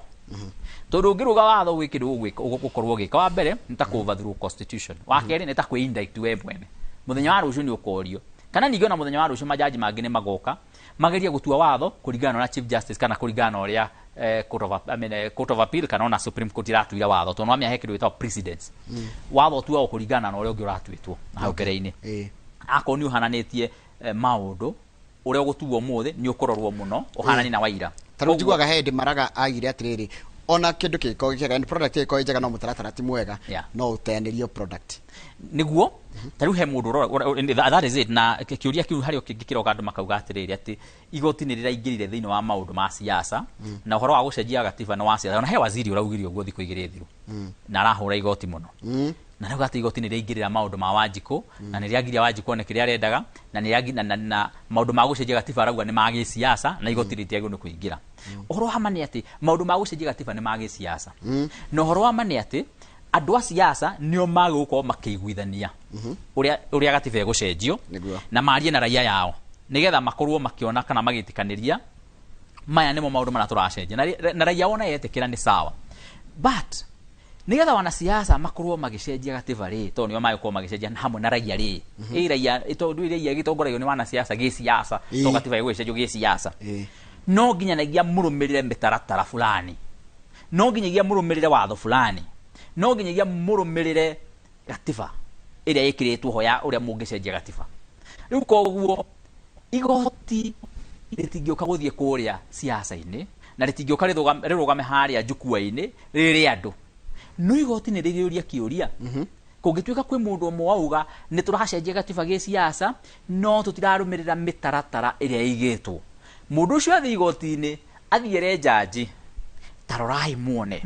tondũ ũngĩrũga watho gwĩ kĩndũ ũgũkorwo ũgĩka. Wa mbere nĩ ta kũ-overthrow constitution, wa kerĩ nĩ ta kwĩ-indict we mwene, mũthenya wa rũciũ nĩ ũkorio. Kana ningĩ ona mũthenya wa rũciũ majaji mangĩ nĩ magoka magerie gũtua watho kũringana na Chief Justice kana kũringana na ũrĩa I mean, Court of Appeal kana ona Supreme Court iratuire watho, tondũ wamenya he kĩndũ gĩtagwo precedence. Watho ũtuagwo kũringana na ũrĩa ũngĩ ũratuĩtwo na hau mbere-inĩ. Akorwo nĩ ũhananĩtie maũndũ, ũrĩa ũgũtuo ũmũthĩ nĩ ũkũrorwo mũno ũhanani na waira. Ta rĩu njiguaga he hĩndĩ Maraga agire atĩrĩrĩ, ona kĩndũ kĩngĩkorwo kĩega, and product ĩngĩkorwo ĩ njega, no mũtaratara ti mwega, no ũteanĩrio product. Niguo ta rĩu he mũndũ that is it. Na kĩũria kĩu harĩ o kĩngĩ kĩroka, andũ makauga atĩrĩrĩ atĩ igoti nĩ rĩraingĩrire thĩinĩ wa maũndũ ma siasa na ũhoro wa gũcenjia gatiba nĩ wa siasa. Ona he waziri ũraugire ũguo thikũ igĩrĩ thiru na arahũra igoti mũno na rĩu atĩ igoti nĩ rĩaingĩrĩra maũndũ ma Wanjikũ na nĩ rĩagiria Wanjikũ one kĩrĩa arendaga na nĩ rĩagi na maũndũ ma gũcenjia gatiba arauga nĩ ma gĩsiasa na igoti rĩtiagĩrĩirwo nĩ kũingĩra. Ũhoro wa ma nĩ atĩ maũndũ ma gũcenjia gatiba nĩ ma gĩsiasa, na ũhoro wa ma nĩ atĩ andũ a siasa nĩo magũkorwo makĩiguithania ũrĩa gatiba ĩgũcenjio na marie na raia yao nĩgetha makorwo makĩona kana magĩtĩkanĩria maya nĩmo maũndũ marĩa tũracenjia, na raia wona yetĩkĩra nĩ sawa. But nĩgetha wanasiasa makorwo magĩcenjia gatiba rĩ, tondũ nĩo magĩkorwo magĩcenjia hamwe na raia rĩ, ĩ raia tondũ raia gĩtongoragio nĩ wanasiasa gĩsiasa, to gatiba ĩgũgĩcenjio gĩsiasa, no nginyanagia mũrũmĩrĩre mĩtaratara fulani, no nginyagia mũrũmĩrĩre watho fulani, no nginyagia mũrũmĩrĩre gatiba ĩrĩa ĩkĩrĩtwo ho ya ũrĩa mũngĩcenjia gatiba. Rĩu koguo igoti rĩtingĩũka gũthiĩ kũrĩa siasa-inĩ na rĩtingĩũka rĩrũgame harĩa njukua-inĩ rĩrĩ andũ, no igoti nĩ rĩrĩũria kĩũria. Kũngĩtuĩka kwĩ mũndũ ũmwe wauga nĩ tũracenjia gatiba gĩsiasa no tũtirarũmĩrĩra mĩtaratara ĩrĩa ĩigĩtwo, mũndũ ũcio athiĩ igoti-inĩ, athiĩ ere njanji, ta rorai muone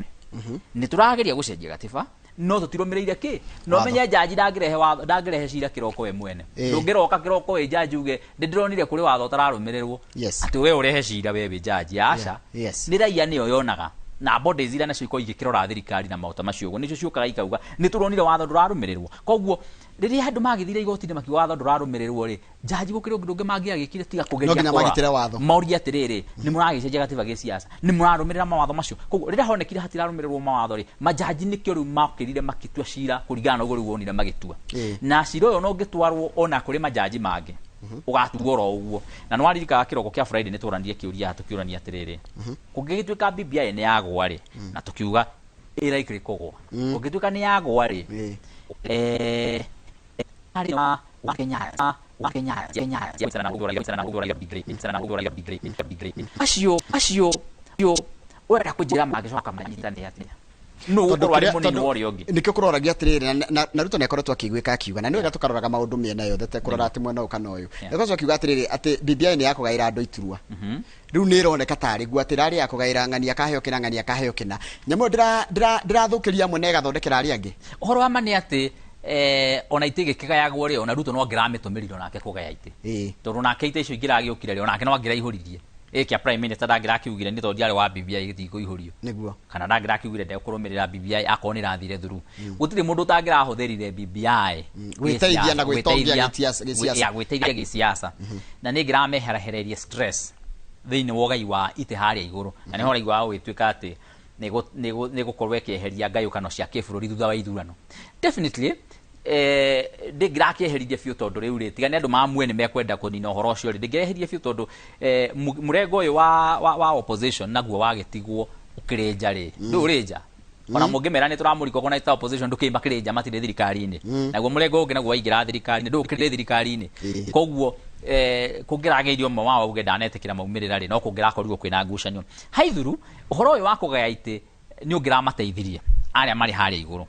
nĩ tũrageria gũcenjia gatiba no tũtirũmĩrĩire kĩ. No Watho. menye njanji ndangĩrehe watho, ndangĩrehe cira kĩroko we mwene. Ndũngĩroka kĩroko wĩ njanji uge ndĩ ndĩronire kũrĩ watho ũtararũmĩrĩrwo, atĩ we ũrehe cira we wĩ njanji, aca. Nĩ raia nĩyo yonaga na bodies iria nacio ikoragwo igĩkĩrora thirikari na maũta macio ũguo nĩcio ciũkaga ikauga nĩ tũronire watho ndũrarũmĩrĩrwo. Koguo rĩrĩa andũ magĩthire igoti-inĩ makiuga watho ndũrarũmĩrĩrwo rĩ, njanji gũkĩrĩ ũndũ ũngĩ mangĩagĩkire tiga kũgeria No nginya kũrora. magitĩre watho. Morie atĩrĩrĩ, nĩ mũragĩcenjia gatiba gĩsiasa, nĩ mũrarũmĩrĩra mawatho macio? Koguo rĩrĩa honekire hatirarũmĩrĩrwo mawatho rĩ, majaji nĩkĩo rĩu makĩrire magĩtua cira kũringana na ũguo rĩu wonire magĩtua. Na cira ũyũ no ũngĩtwarwo ona kũrĩ majaji mangĩ, ũgatuo oro ũguo. Na nĩ waririkana kĩroko kĩa Friday nĩ twaranirie kĩũria haha tũkĩũrania atĩrĩrĩ, kũngĩgĩtuĩka BBI nĩ yagwa rĩ, na tũkiuga ĩ likely kũgwa, kũngĩtuĩka nĩ yagwa rĩ, harĩ wa Kenya wa Kenya Kenya acio acio acio ũrenda kũnjĩra mangĩcoka manyitane atĩa? Nũ Tondũ ũgũkorwo arĩ kĩrĩa- mũnini tondũ wa ũrĩa ũngĩ? Nĩkĩo kũroragia atĩrĩrĩ, na Ruto nĩ akoretwo akĩiguĩka akiuga, na nĩ wega tũkaroraga maũndũ mĩena yothe te kũrora atĩ mwena ũyũ kana ũyũ. Nĩ akoretwo akiuga atĩrĩrĩ atĩ BBI nĩ ya kũgaĩra andũ iturwa. Rĩu nĩ ĩroneka tarĩ guo atĩ rarĩ ya kũgaĩra ng'ania akaheo kĩna, ng'ania akaheo kĩna. Nyamũ ĩyo ndĩrathũkĩria amwe na ĩgathondekera arĩa angĩ. Ũhoro wa ma nĩ atĩ ona itĩ igĩkĩgayagwo rĩ, ona Ruto no angĩramĩtũmĩrire onake kũgaya itĩ. Tondũ nake itĩ icio ingĩragĩũkire rĩ, onake no angĩraihũririe. Ĩ kĩa prime minister ndangĩrakiugire nĩ tondũ ndiarĩ wa BBI gĩtikũihũrio. Kana ndangĩrakiugire ndekũrũmĩrĩra BBI akorwo nĩ ĩrathire through. Gũtirĩ mũndũ ũtangĩrahũthĩrire BBI Gwĩteithia na gĩsiasa, gwĩtongia gwĩteithia gĩsiasa. ya, gwĩteithia gĩsiasa. Na nĩ ĩngĩrameherehereria stress thĩinĩ wa ũgai wa itĩ harĩa igũrũ. Na nĩho ũraigua gũgĩtuĩka atĩ nĩ gũkorwo ĩkĩeheria ngayũkano cia kĩbũrũri thutha wa ithurano. Definitely ndĩngĩrakĩeheririe biũ tondũ rĩu rĩ, tiga nĩ andũ mamue nĩ mekwenda kũnina ũhoro ũcio rĩ, ndĩngĩreherie biũ tondũ mũrengo ũyũ wa opposition naguo wagĩtigwo ũkĩrĩ nja rĩ, ndũĩ ũrĩ nja. Ona mũngĩmera nĩ tũramũrika ta opposition ndũkĩima makĩrĩ nja matirĩ thirikari-inĩ. Naguo mũrengo ũngĩ naguo waingĩra thirikari-inĩ ndũĩ ũkĩrĩ thirikari-inĩ. Koguo kũngĩragĩirio ũmwe wao auge ndanetĩkĩra maumĩrĩra rĩ, no kũngĩrakorirwo kwĩna ngucanio. Haithuru, ũhoro ũyũ wa kũgaya itĩ nĩ ũngĩramateithirie arĩa marĩ harĩa igũrũ.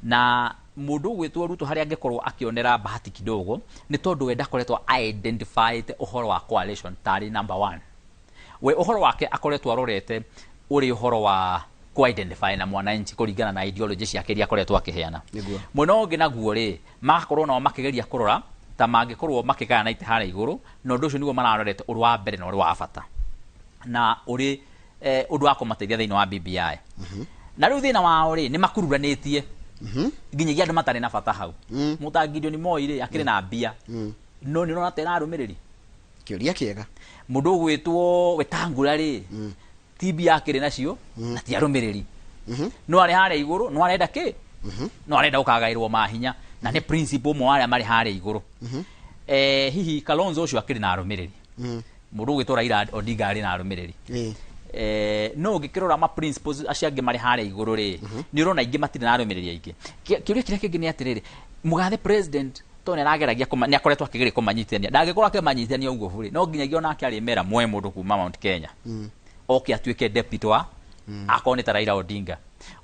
Na mũndũ ũgwĩtwo Ruto harĩa angĩkorwo akĩonera bahati kidogo nĩ tondũ we ndakoretwo identified ũhoro wa coalition tarĩ number one. We ũhoro wake akoretwo arorete ũrĩ ũhoro wa ku-identify na mwananchi kũringana na ideology ciake iria akoretwo akĩheana. Mwena ũngĩ naguo rĩ, magakorwo nao makĩgeria kũrora ta mangĩkorwo makĩgayana itĩ harĩa igũrũ, na ũndũ ũcio nĩguo mararorete ũrĩ wa mbere na ũrĩ wa bata na ũrĩ ũndũ wa kũmateithia thĩinĩ wa BBI. Na rĩu thĩna wao rĩ, nĩ makururanĩtie nginyagia andũ matarĩ na bata hau. Mũta Gideon Moi rĩ, akĩrĩ na mbia, no nĩ ũrona ta ĩrarũmĩrĩri. Kĩũria kĩega. Mũndũ ũgwĩtwo Wetangula rĩ, ti mbia akĩrĩ nacio na ti arũmĩrĩri, no arĩ harĩa igũrũ, no arenda kĩ, no arenda gũkagaĩrwo mahinya na nĩ principle ũmwe wa arĩa marĩ harĩa igũrũ. Hihi Kalonzo ũcio akĩrĩ na arũmĩrĩri, mũndũ ũgwĩtwo Raila Odinga arĩ na arũmĩrĩri. No ũngĩkĩrora ma principles acio angĩ marĩ harĩa igũrũ rĩ, nĩ ũrona aingĩ matirĩ na arũmĩrĩri aingĩ. Kĩũria kĩrĩa kĩngĩ nĩ atĩrĩrĩ, mũgathe president tondũ nĩ arageragia nĩ akoretwo akĩgeria kũmanyitithania, ndangĩkorwo akĩmanyitithania ũguo bũrĩ, no nginyagia onake arĩmera moe mũndũ kuma Mount Kenya oke atuĩke deputy wa akorwo nĩ ta Raila Odinga.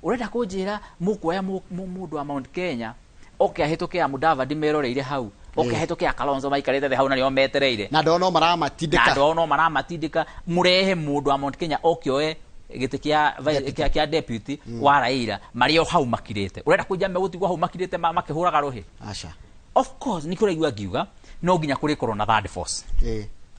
Ũrenda kũnjĩra mũkuoya mũndũ wa Mount Kenya oke ahĩtũke ya Mudavadi meroreire hau, oke ahĩtũke ya Kalonzo maikarĩte thĩ hau na nĩo metereire, na andũ ao no maramatindĩka, na andũ ao no maramatindĩka, mũrehe mũndũ wa Mount Kenya oke oe gĩtĩ kĩa deputy wa Raila marĩ o hau makirĩte. Ũrenda kũnjĩra megũtigwo hau makirĩte makĩhũraga rũhĩ? Aca. Of course nĩkĩo ũraigua ngiuga no nginya kũrĩkorwo na third force.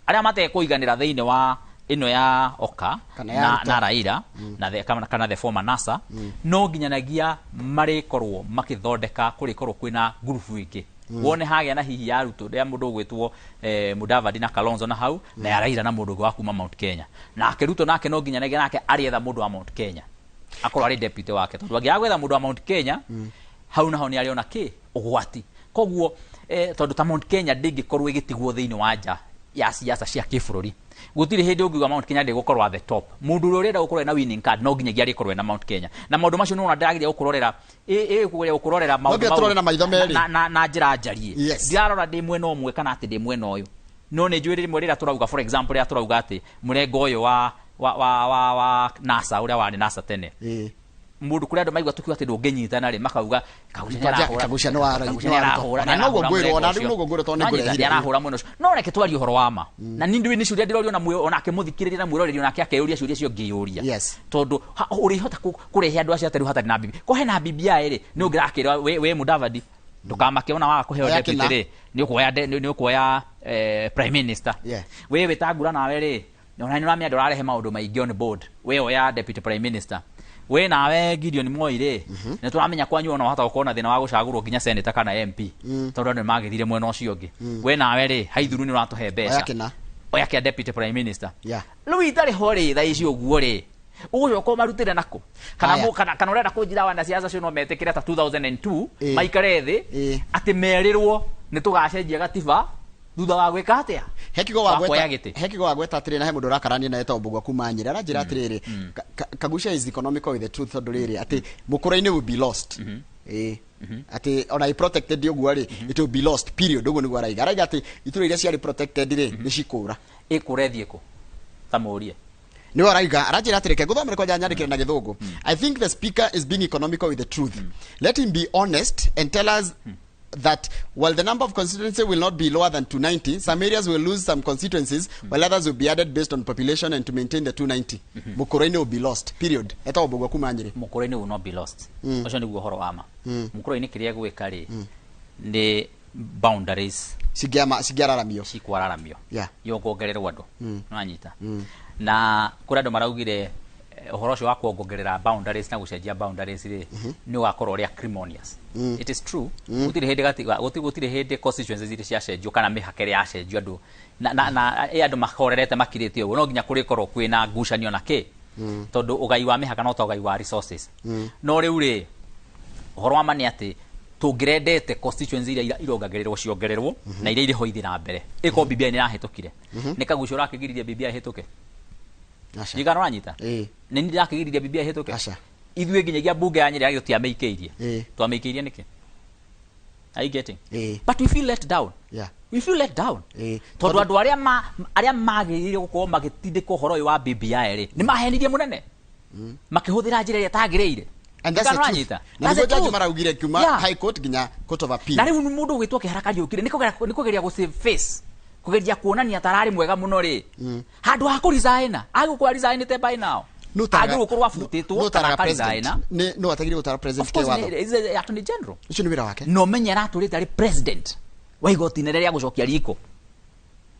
Arĩa matekũiganĩra thĩinĩ wa ĩno ya Oka Kana ya na, Ruto. na Raila na the, kana the former NASA, no nginyanagia marĩkorwo makĩthondeka kũrĩkorwo kwĩna ngurubu ĩngĩ, wone hagĩa na hihi ya Ruto ya mũndũ ũgwĩtwo Mudavadi na Kalonzo na hau na ya Raila na mũndũ ũngĩ wa kuma Mount Kenya. Nake Ruto nake no nginyanagia nake arĩetha mũndũ wa Mount Kenya akorwo arĩ deputy wake, tondũ angĩaga gwetha mũndũ wa Mount Kenya hau naho nĩ arĩona kĩ ũgwati. Koguo tondũ ta Mount Kenya ndĩngĩkorwo ĩgĩtigwo thĩinĩ wa nja ya siasa cia kĩbũrũri, gũtirĩ hĩndĩ ũngiuga Mount Kenya ndĩgũkorwo at the top. Mũndũ ũrĩa ũrenda gũkorwo ena winning card no nginyagia arĩkorwo ena Mount Kenya, na maũndũ macio nĩwona ndĩrageria gũkũrorera ĩ kũgeria gũkũrorera maũndũ nginya tũrore na maitho merĩ. na njĩra njariĩ. Ndirarora ndĩ mwena ũmwe kana atĩ ndĩ mwena ũyũ, no nĩ njũĩ rĩmwe rĩrĩa tũrauga, for example, rĩrĩa tũrauga atĩ mũrengo ũyũ wa NASA ũrĩa warĩ NASA tene. Mũndũ kũrĩa andũ maigua tũkiuga atĩ ndũngĩnyitana rĩ, makauga Kagucia nĩarahũra. Kagucia nĩ wa Kagucia nĩ wa nĩarahũra. Ruto. Ona noguo ngwĩrwo, ona rĩu noguo ngwĩrwo tondũ nĩ Nĩwanyita, ngũrehire. Nĩarahũra mwena ũcio. No reke twarie ũhoro wa ma. Na niĩ ndũĩ nĩ ciũria ndĩroria, ona onake mũthikĩrĩria na mwĩroreri onake akeyũria ciũria icio ngĩyũria. Tondũ ũrĩhota kũrehe andũ acio atĩ rĩu hatarĩ na BBI. Ko hena BBI rĩ, nĩ ũngĩrakĩrwo we Mudavadi ndũkamake ona waga kũheo Oya deputy kĩna. rĩ, nĩ ũkuoya nĩ ũkuoya prime minister. We Wetangula nawe rĩ, ona nĩ ũramenya ndũrarehe maũndũ maingĩ on board, we oya deputy prime minister. We nawe Gideon Moi rĩ, nĩ tũramenya kwanyu ona wahota gũkorwo na thĩna wa gũcagũrwo nginya senator kana MP, tondũ andũ nĩ magĩthire mwena ũcio ũngĩ. We nawe rĩ, Haithuru, nĩ ũratũhe mbeca. Oya kĩna. Oya kĩa deputy prime minister. Rĩu itarĩ ho rĩ, thaa ici ũguo rĩ, ũgũcoka ũmarutĩre nakũ? Kana Haya. kana ũrenda kũnjĩra wanasiasa acio no metĩkĩre ta 2002 maikare thĩ atĩ merirwo nĩ tũgacenjia gatiba thutha wa gwĩka atĩa? He kiugo Wa wagweta kuoya gĩtĩ. He kiugo wagweta atĩrĩ, na he mũndũ ũrakarania naye tondũ Mbũgua kuma Nyĩrĩ aranjĩra atĩrĩrĩ, Kagucia is economical with the truth, tondũ rĩrĩ atĩ mũkũra-inĩ will be lost. Ĩĩ, atĩ ona ĩ protected ũguo rĩ, it will be lost, period. Ũguo nĩguo araiga atĩ itũra iria ciarĩ protected rĩ, nĩ cikũra. Ĩkũra ĩthiĩ kũ? Ta mũrie. Niwe araiga, aranjĩra atĩrĩ, ke ngũthomere kwanja nyandĩkĩre na Gĩthũngũ. "I think the speaker is being economical with the truth. Let him be honest and tell us that while the number of constituency will not be lower than 290, some areas will lose some constituencies while others will be added based on population and to maintain the 290. Mũkũrũ-inĩ will be lost, period." Etagwo Mbũgua kuma Nyĩrĩ. Mũkũrũ-inĩ will not be lost. Ũcio nĩguo ũhoro wa ma. Mũkũrũ-inĩ kĩrĩa gwĩka rĩ, nĩ boundaries Cingĩararamio. Cikwararamio. Yongongererwo andũ, nĩwanyita? Na kũrĩ andũ maraugire ũhoro ũcio wa kuongongerera boundaries na gũcenjia boundaries rĩ, nĩ ũgakorwo ũrĩ acrimonious. It is true, gũtirĩ hĩndĩ gũtirĩ hĩndĩ constituencies iria ciacenjio kana mĩhaka ĩrĩa yacenjio andũ na andũ mahorerete makirĩte ũguo. No nginya kũrĩkorwo kwĩna ngucanio na kĩ, tondũ ũgai wa mĩhaka no ta ũgai wa resources. No rĩu rĩ, ũhoro wa ma nĩ atĩ tũngĩrendete constituency iria irongagĩrĩrwo ciongererwo na iria irĩ ho ithiĩ na mbere, ĩkorwo BBI nĩ yahĩtũkire. Nĩ Kagucia ũrakĩgiririe BBI ĩhĩtũke? Aca. Ndigana ũranyita. Nĩ niĩ ndĩrakĩgiririe BBI ĩhĩtũke? Aca. Ithuĩ nginyagia mbunge ya Nyĩrĩ yagĩrĩirwo tiamĩikĩirie. Twamĩikĩirie nĩkĩ? Are you getting? Ĩĩ. But we feel let down. We feel let down. Tondũ andũ arĩa magĩrĩire gũkorwo magĩtindĩka ũhoro ũyũ wa BBI rĩ, nĩ mahenirie mũnene makĩhũthĩra njĩra ĩrĩa ĩtagĩrĩire. And that's the Ndigana truth. ũranyita? Na That's the nĩguo jaji truth. maraugire kiuma High Court nginya Court of Appeal. Na rĩu nĩ mũndũ ũgwĩtwo Kĩhara Kariũki rĩ, nĩ kũgeria gũ save face, kũgeria kuonania ta ararĩ mwega mũno rĩ, handũ ha kũ resign, agĩgũkorwo resignĩte by now. Nũ ũtaraga- Agĩgũkorwo abutĩtwo nũ kana ũtaraga akaresign. president? Nũ atagĩrĩire gũtara president Of course, kĩwatho? is the attorney general. Ũcio nĩ wĩra wake. Na ũmenye aratũrĩte arĩ president wa igoti inene rĩa gũcokia riko,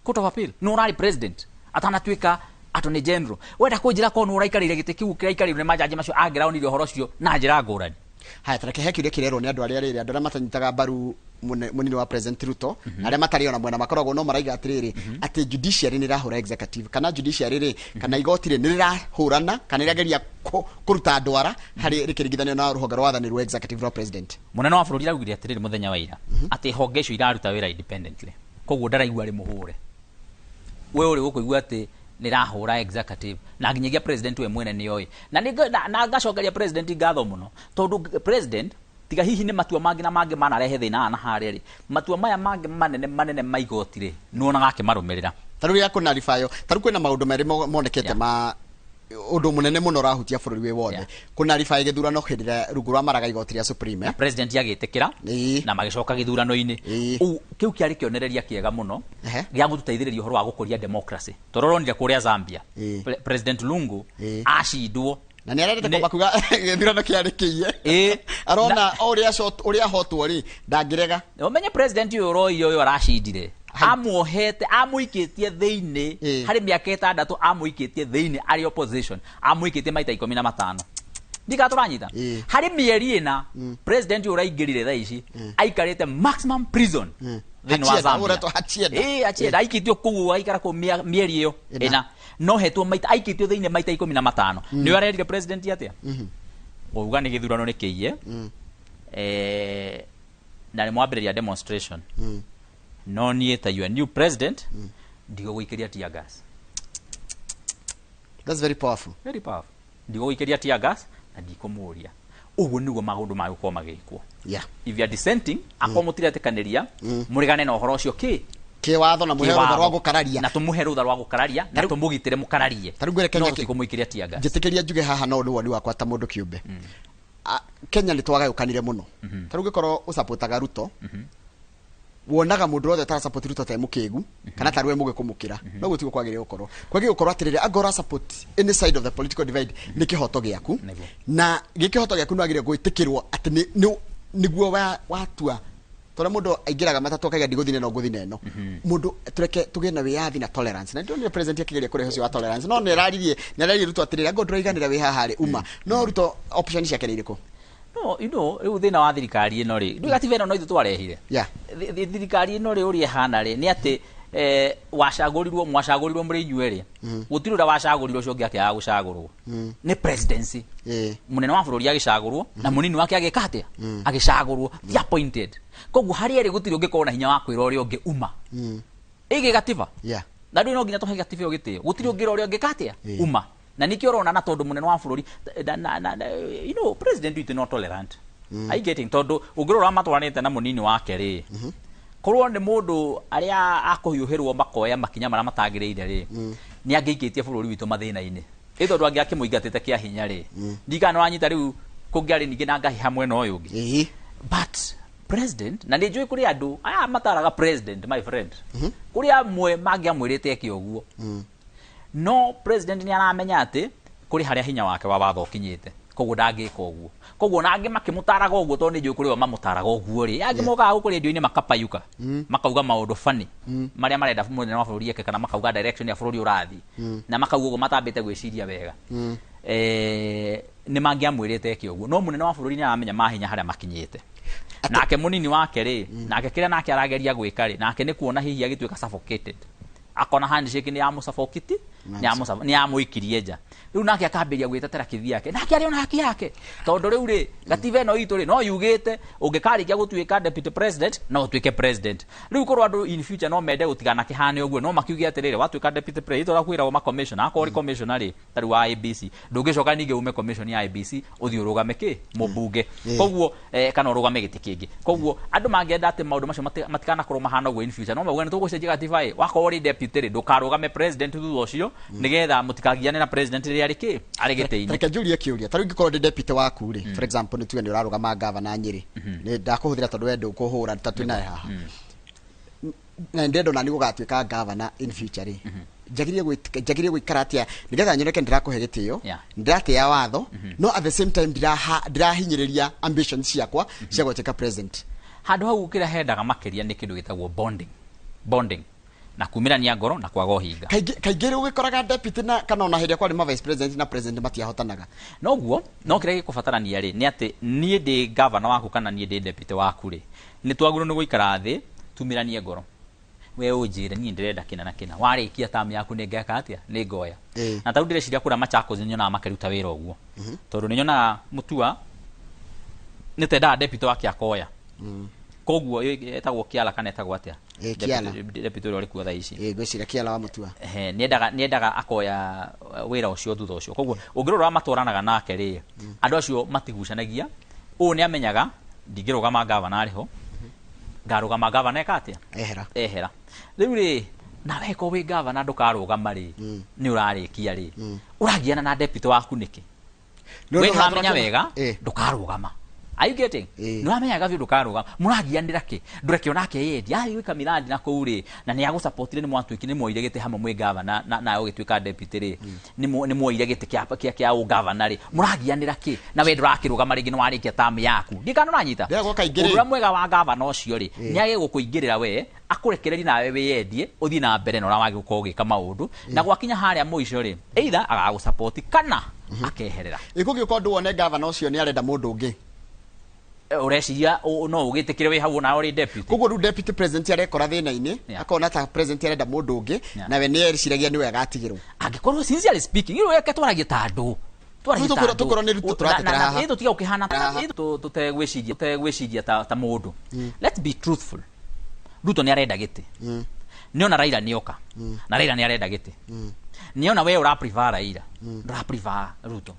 Court of Appeal. Nĩ ũrarĩ president atanatuĩka attorney general. Wenda kũnjĩra korwo nĩ ũraikarĩire gĩtĩ kĩu kĩraikarĩirwo nĩ majaji macio, angĩraonire ũhoro ũcio na njĩra ngũrani? Haya, tareke he kĩũria kĩrerwo nĩ andũ arĩa rĩrĩ, andũ arĩa matanyitaga mbaru mũnini wa President Ruto na arĩa matarĩ ona mwena makoragwo, no maraiga atĩrĩrĩ, atĩ judiciary nĩ ĩrahũra executive, kana judiciary rĩ, kana igoti rĩ, nĩ rĩrahũrana kana rĩrageria kũruta ndwara harĩ rĩkĩringithanio na rũhonge rwa wathani rwa executive rwa president. Mũnene wa bũrũri araugire atĩrĩrĩ mũthenya wa ira atĩ honge icio iraruta wĩra independently, koguo ndaraigua arĩ mũhũre. We ũrĩ gũkũigua atĩ nĩ rahũra executive, na nginyagia president we mwene nĩ oĩ. Na nĩ na ngacokeria president ngatho mũno, tondũ president, tiga hihi nĩ matua mangĩ na mangĩ manarehe thĩna haha na harĩa rĩ, matua maya mangĩ manene manene ma igoti rĩ, nĩ wonaga akĩmarũmĩrĩra. Ta rĩu ya kũnaribayo, ta rĩu kwĩna maũndũ merĩ monekete ma ũndũ mũnene mũno ũrahutia bũrũri wĩ wothe. Kũnarify gĩthurano hĩndĩ ĩrĩa rungu rwa maraga igoti rĩa Supreme, Na president agĩtĩkĩra na magĩcoka gĩthurano-inĩ. Ũu kĩu kĩarĩ kĩonereria kĩega mũno gĩa gũtũteithĩrĩria ũhoro wa gũkũria democracy, tondũ ũronire kũrĩa Zambia President Lungu acindwo. Na nĩ arendete kwamba kuga gĩthurano kĩarĩ kĩiye. Arona o ũrĩa ũrĩa ahotwo rĩ, ndangĩrega. Ũmenye president ũyũ ũroire ũyũ aracindire amuohete, amũikĩtie thĩinĩ harĩ mĩaka 6, amũikĩtie thĩinĩ arĩ opposition, amũikĩtie maita 15. Ndika tũranyita? Harĩ mĩeri 4 president ũyũ ũraingĩrire thaa ici aikarĩte maximum prison thĩinĩ wa Hachienda, Zambia. ũretwo Hachienda. Ĩĩ, Hachienda aikĩtio kũu, aikara kũu mĩeri ĩyo 4. 4, no hetwo maita aikĩtio thĩinĩ maita 15. Nĩwe arerire president atĩa? Uga nĩ gĩthurano nĩ kĩiye, na nĩ mwambĩrĩria demonstration, no niĩ ta your new president ndigũgũikĩria tear gas. That's very powerful. Very powerful. Ndigũgũikĩria tear gas na ndikũmũria. Ũguo nĩguo maũndũ magũkorwo magĩkwo. If you are dissenting, akorwo mũtiretĩkanĩria, mũregane na ũhoro ũcio kĩ kĩwatho na mũhe rũtha rwa gũkararia. Na tũmũhe rũtha rwa gũkararia na tũmũgitĩre mũkararie. Ta rĩu ngwĩre Kenya No tũtikũmũikĩria tear gas. Njĩtĩkĩria njuge haha, no nĩ woni wakwa ta mũndũ kĩũmbe. Kenya nĩ twagayũkanire mũno. Ta rĩu ũngĩkorwo ũcapotaga Ruto, wonaga mũndũ wothe ũtarasupport Ruto ta e mũkĩgu kana tarĩ we mũgĩ kũmũkĩra. No guo tiguo kwagĩrĩire gũkorwo. Kwagĩrĩire gũkorwo atĩrĩrĩ, angorwo ũra support any side of the political divide nĩ kĩhoto gĩaku. Nĩguo. Na gĩ kĩhoto gĩaku nĩ wagĩrĩire gwĩtĩkĩrwo atĩ nĩguo watua. Tondũ mũndũ aingĩraga matatũ akaiga ndigũthiĩ na ĩno ngũthiĩ na ĩno. Mũndũ tũreke tũgĩe na wĩyathi na tolerance. Na ndĩronire president akĩgeria kũrehe ũcio wa tolerance. No nĩ araririe Ruto atĩrĩrĩ, angorwo ndũraiganĩra wĩ haha rĩ, uma. No Ruto option ciake nĩ irĩkũ? No, you know, rĩu thĩna wa thirikari ĩno rĩ, ndũĩ gatiba ĩno no ithuĩ twarehire. Thirikari ĩno rĩ, ũrĩa ĩhana rĩ, nĩ atĩ wacagũrirwo, mwacagũrirwo mũrĩ inyuĩ rĩ, gũtirĩ ũrĩa wacagũrirwo ũcio ũngĩ akĩaga gũcagũrwo. Nĩ presidency. Mũnene wa bũrũri agĩcagũrwo na mũnini wake agĩka atĩa? Agĩcagũrwo. Ti appointed. Koguo harĩa ĩrĩ gũtirĩ ũngĩkorwo na hinya wa kwĩra ũrĩa ũngĩ uma. Ĩgĩ gatiba. Na ndũĩ no nginya tũhe gatiba ĩyo gĩtĩo. Gũtirĩ ũngĩra ũrĩa ũngĩ ka atĩa? Uma. Na nĩkĩo ũrona na tondũ mũnene wa bũrũri, na, you know, president witũ not tolerant. Are you getting? Tondũ ũngĩrora matwaranĩte na mũnini wake rĩ, korwo nĩ mũndũ arĩa akũhiũhĩrwo makoya makinya marĩa matagĩrĩire rĩ, nĩ angĩikĩtie bũrũri witũ mathĩna-inĩ. Ĩ tondũ angĩ akĩmũingatĩte kĩa hinya rĩ, ndikana nĩ wanyita rĩu kũngĩarĩ ningĩ na ngahiha mwena ũyũ ũngĩ. But president, na nĩ njũĩ kũrĩ andũ aya mataraga president, my friend, kũrĩ amwe mangĩamwĩrĩte eke ũguo. No president nĩ aramenya atĩ kũrĩ harĩa hinya wake wa watho ũkinyĩte, koguo ndangĩka ũguo. Koguo na angĩ makĩmũtaraga ũguo, tondũ nĩ njũĩ kũrĩ o mamũtaraga ũguo rĩ, angĩ mokaga gũkũ rĩndiũ-inĩ makapayuka, makauga maũndũ funny marĩa marenda mũnene wa bũrũri eke, kana makauga direction ya bũrũri ũrathiĩ, na makauga ũguo matambĩte gwĩciria wega. Nĩ mangĩamwĩrĩte eke ũguo, no mũnene wa bũrũri nĩ aramenya mahinya harĩa makinyĩte. Nake mũnini wake rĩ, nake kĩrĩa nake arageria gwĩka rĩ, nake nĩ kuona hihi agĩtuĩka suffocated, akona handshake nĩ yamũsuffocate, nĩ yamũikirie nja. Rĩu nake akambĩrĩria gwĩtetera kĩthi yake, nake arĩ ona haki yake, tondũ rĩu rĩ, gatiba ĩno itũ rĩ, no yugĩte ũngĩkarĩkia gũtuĩka deputy president no ũtuĩke president. Rĩu korwo andũ in future no mende gũtiganakĩhane ũguo, no makiuge atĩrĩrĩ, watuĩka deputy president ũrĩa kwĩragwo ma commissioner, akorwo ũrĩ commissioner rĩ, ta rĩu wa IEBC, ndũngĩcoka ningĩ ume commission ya IEBC ũthiĩ ũrũgame kĩ mũmbunge, koguo kana ũrũgame gĩtĩ kĩngĩ. Koguo andũ mangĩenda atĩ maũndũ macio matikanakorwo mahana ũguo in future, no mauge nĩ tũgũcenjia gatiba ĩ, wakorwo ũrĩ deputy rĩ, ndũkarũgame president thutha ũcio, nĩgetha mũtikagiane na president rĩrĩa arĩ kĩ arĩ gĩtĩ-inĩ. Reke njũrie kĩũria. Ta rĩu ingĩkorwo ndĩ deputy waku rĩ, for example, nĩ tuge nĩ ũrarũgama gavana Nyĩrĩ, nĩ ndakũhũthĩra tondũ we ndũkũhũra ta twĩ naye haha, na ndĩrenda ona nĩ gũgatuĩka gavana in future rĩ, njagĩrĩire gũikara atĩa nĩgetha nyoneke ndĩrakũhe gĩtĩo, ndĩratĩa watho, no at the same time ndĩrahinyĩrĩria ambitions ciakwa cia gũtuĩka president? Handũ hau kĩrĩa hendaga makĩria nĩ kĩndũ gĩtagwo bonding, bonding na kumĩrania ngoro na kwaga ũhinga. Kaingĩ kaingĩ rĩu ũgĩkoraga deputy na kana ona hĩndĩ ĩrĩa kwarĩ ma vice president na president matiahotanaga. Noguo, no kĩrĩa gĩkũbatarania rĩ, nĩ atĩ niĩ ndĩ gavana waku kana niĩ ndĩ deputy waku rĩ, nĩ twagĩrĩirwo nĩ gũikara thĩ tumĩranie ngoro, we ũnjĩre niĩ ndĩrenda kĩna na kĩna, warĩkia term yaku nĩ ngeka atĩa, nĩ ngoya. Na tarĩu ndĩreciria kũrĩa Machakos nĩ nyonaga makĩruta wĩra ũguo, tondũ nĩ nyonaga Mutua nĩ tendaga deputy wake akoya, koguo etagwo Kiala kana etagwo atĩa? Kiala. Deputy ũrĩa ũrĩ kuo thaa ici. Ngwĩciria Kĩala wa Mũtua. Ehe, nĩendaga akoya wĩra ũcio thutha ũcio. Koguo ũngĩrora matwaranaga nake rĩ, andũ acio matigucanagia. Ũũ nĩ amenyaga ndingĩrũgama gavana arĩ ho, ngarũgama gavana eka atĩa? Ehera. Ehera. Rĩu rĩ, nawe ko wĩ gavana ndũkarũgama rĩ, nĩ ũrarĩkia rĩ, ũragiana na deputy waku nĩkĩ? Nĩ We ũndũ nĩũramenya ũratũra- wega ndũkarũgama. Are you getting? Nĩũramenya wega biũ ndũkarũgama. Mũragianĩra kĩ? Ndũreke onake yendie. Athiĩ gwĩka miradi na kũu rĩ, na nĩ agũsupportire, nĩ mwatuĩkire, nĩ mwoire gĩtĩ hamwe mwĩ gavana na nawe ũgĩtuĩka deputy rĩ, nĩ mwoire gĩtĩ kĩa ũgavana rĩ, mũragianĩra kĩ? Na we ndũrakĩrũgama rĩngĩ, nĩ warĩkia term yaku. Ndiũĩ kana nĩũranyita? Ndĩragwo kaingĩ rĩ. Ũndũ ũrĩa mwega wa gavana ũcio rĩ, nĩ age gũkũingĩrĩra we, akũrekererie nawe wĩyendie, ũthiĩ na mbere na ũrĩa wagĩrĩirwo gũkorwo ũgĩka maũndũ, na gwakinya harĩa mũico rĩ, either agagũsupport kana akeherera. Ĩ kũngĩũka ũndũ wone gavana ũcio nĩ arenda mũndũ ũngĩ? Ũreciria no ũgĩtĩkĩre wĩ hau onawe ũrĩ deputy? Koguo rĩu deputy president arekora thĩna-inĩ, akona ta president arenda mũndũ ũngĩ, nawe nĩ ericiragia nĩwe agatigĩrwo. Angĩkorwo sincerely speaking, rĩu reke twaragie ta andũ, twaragie ta andũ. Tũkorwo nĩ Ruto tũratetera haha. Ĩ tũtige gũkĩhana, ĩ tũtegwĩciria ta mũndũ. Let's be truthful. Ruto nĩ arenda gĩtĩ. Nĩona Raila nĩoka, na Raila nĩ arenda gĩtĩ. Nĩona we ũra prefer Raila, ndũra prefer Ruto.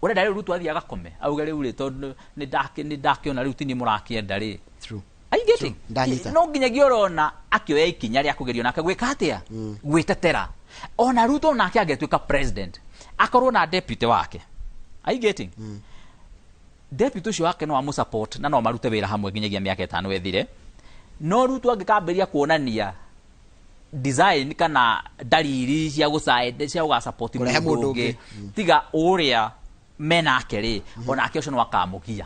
Ũrenda rĩu Ruto athiĩ agakome auge rĩu rĩ, tondũ nĩ ndakĩona rĩu ti niĩ mũrakĩenda rĩ. True. Are you getting? Ndanyita. No nginyagia ũrona akĩoya ikinya rĩa kũgerio nake gwĩka atĩa? Gwĩtetera. Ona Ruto nake angĩtuĩka president, akorwo na deputy wake. Are you getting? Deputy ũcio wake no amũ-support na no marute wĩra hamwe nginyagia mĩaka 5 ĩthire. No Ruto angĩkambĩrĩria kuonania design kana dalili cia gũca cia gũgasupport Kũrehe mũndũ mũndũ ũngĩ ũngĩ. Tiga ũrĩa menake rĩ, onake ũcio no akamũgia.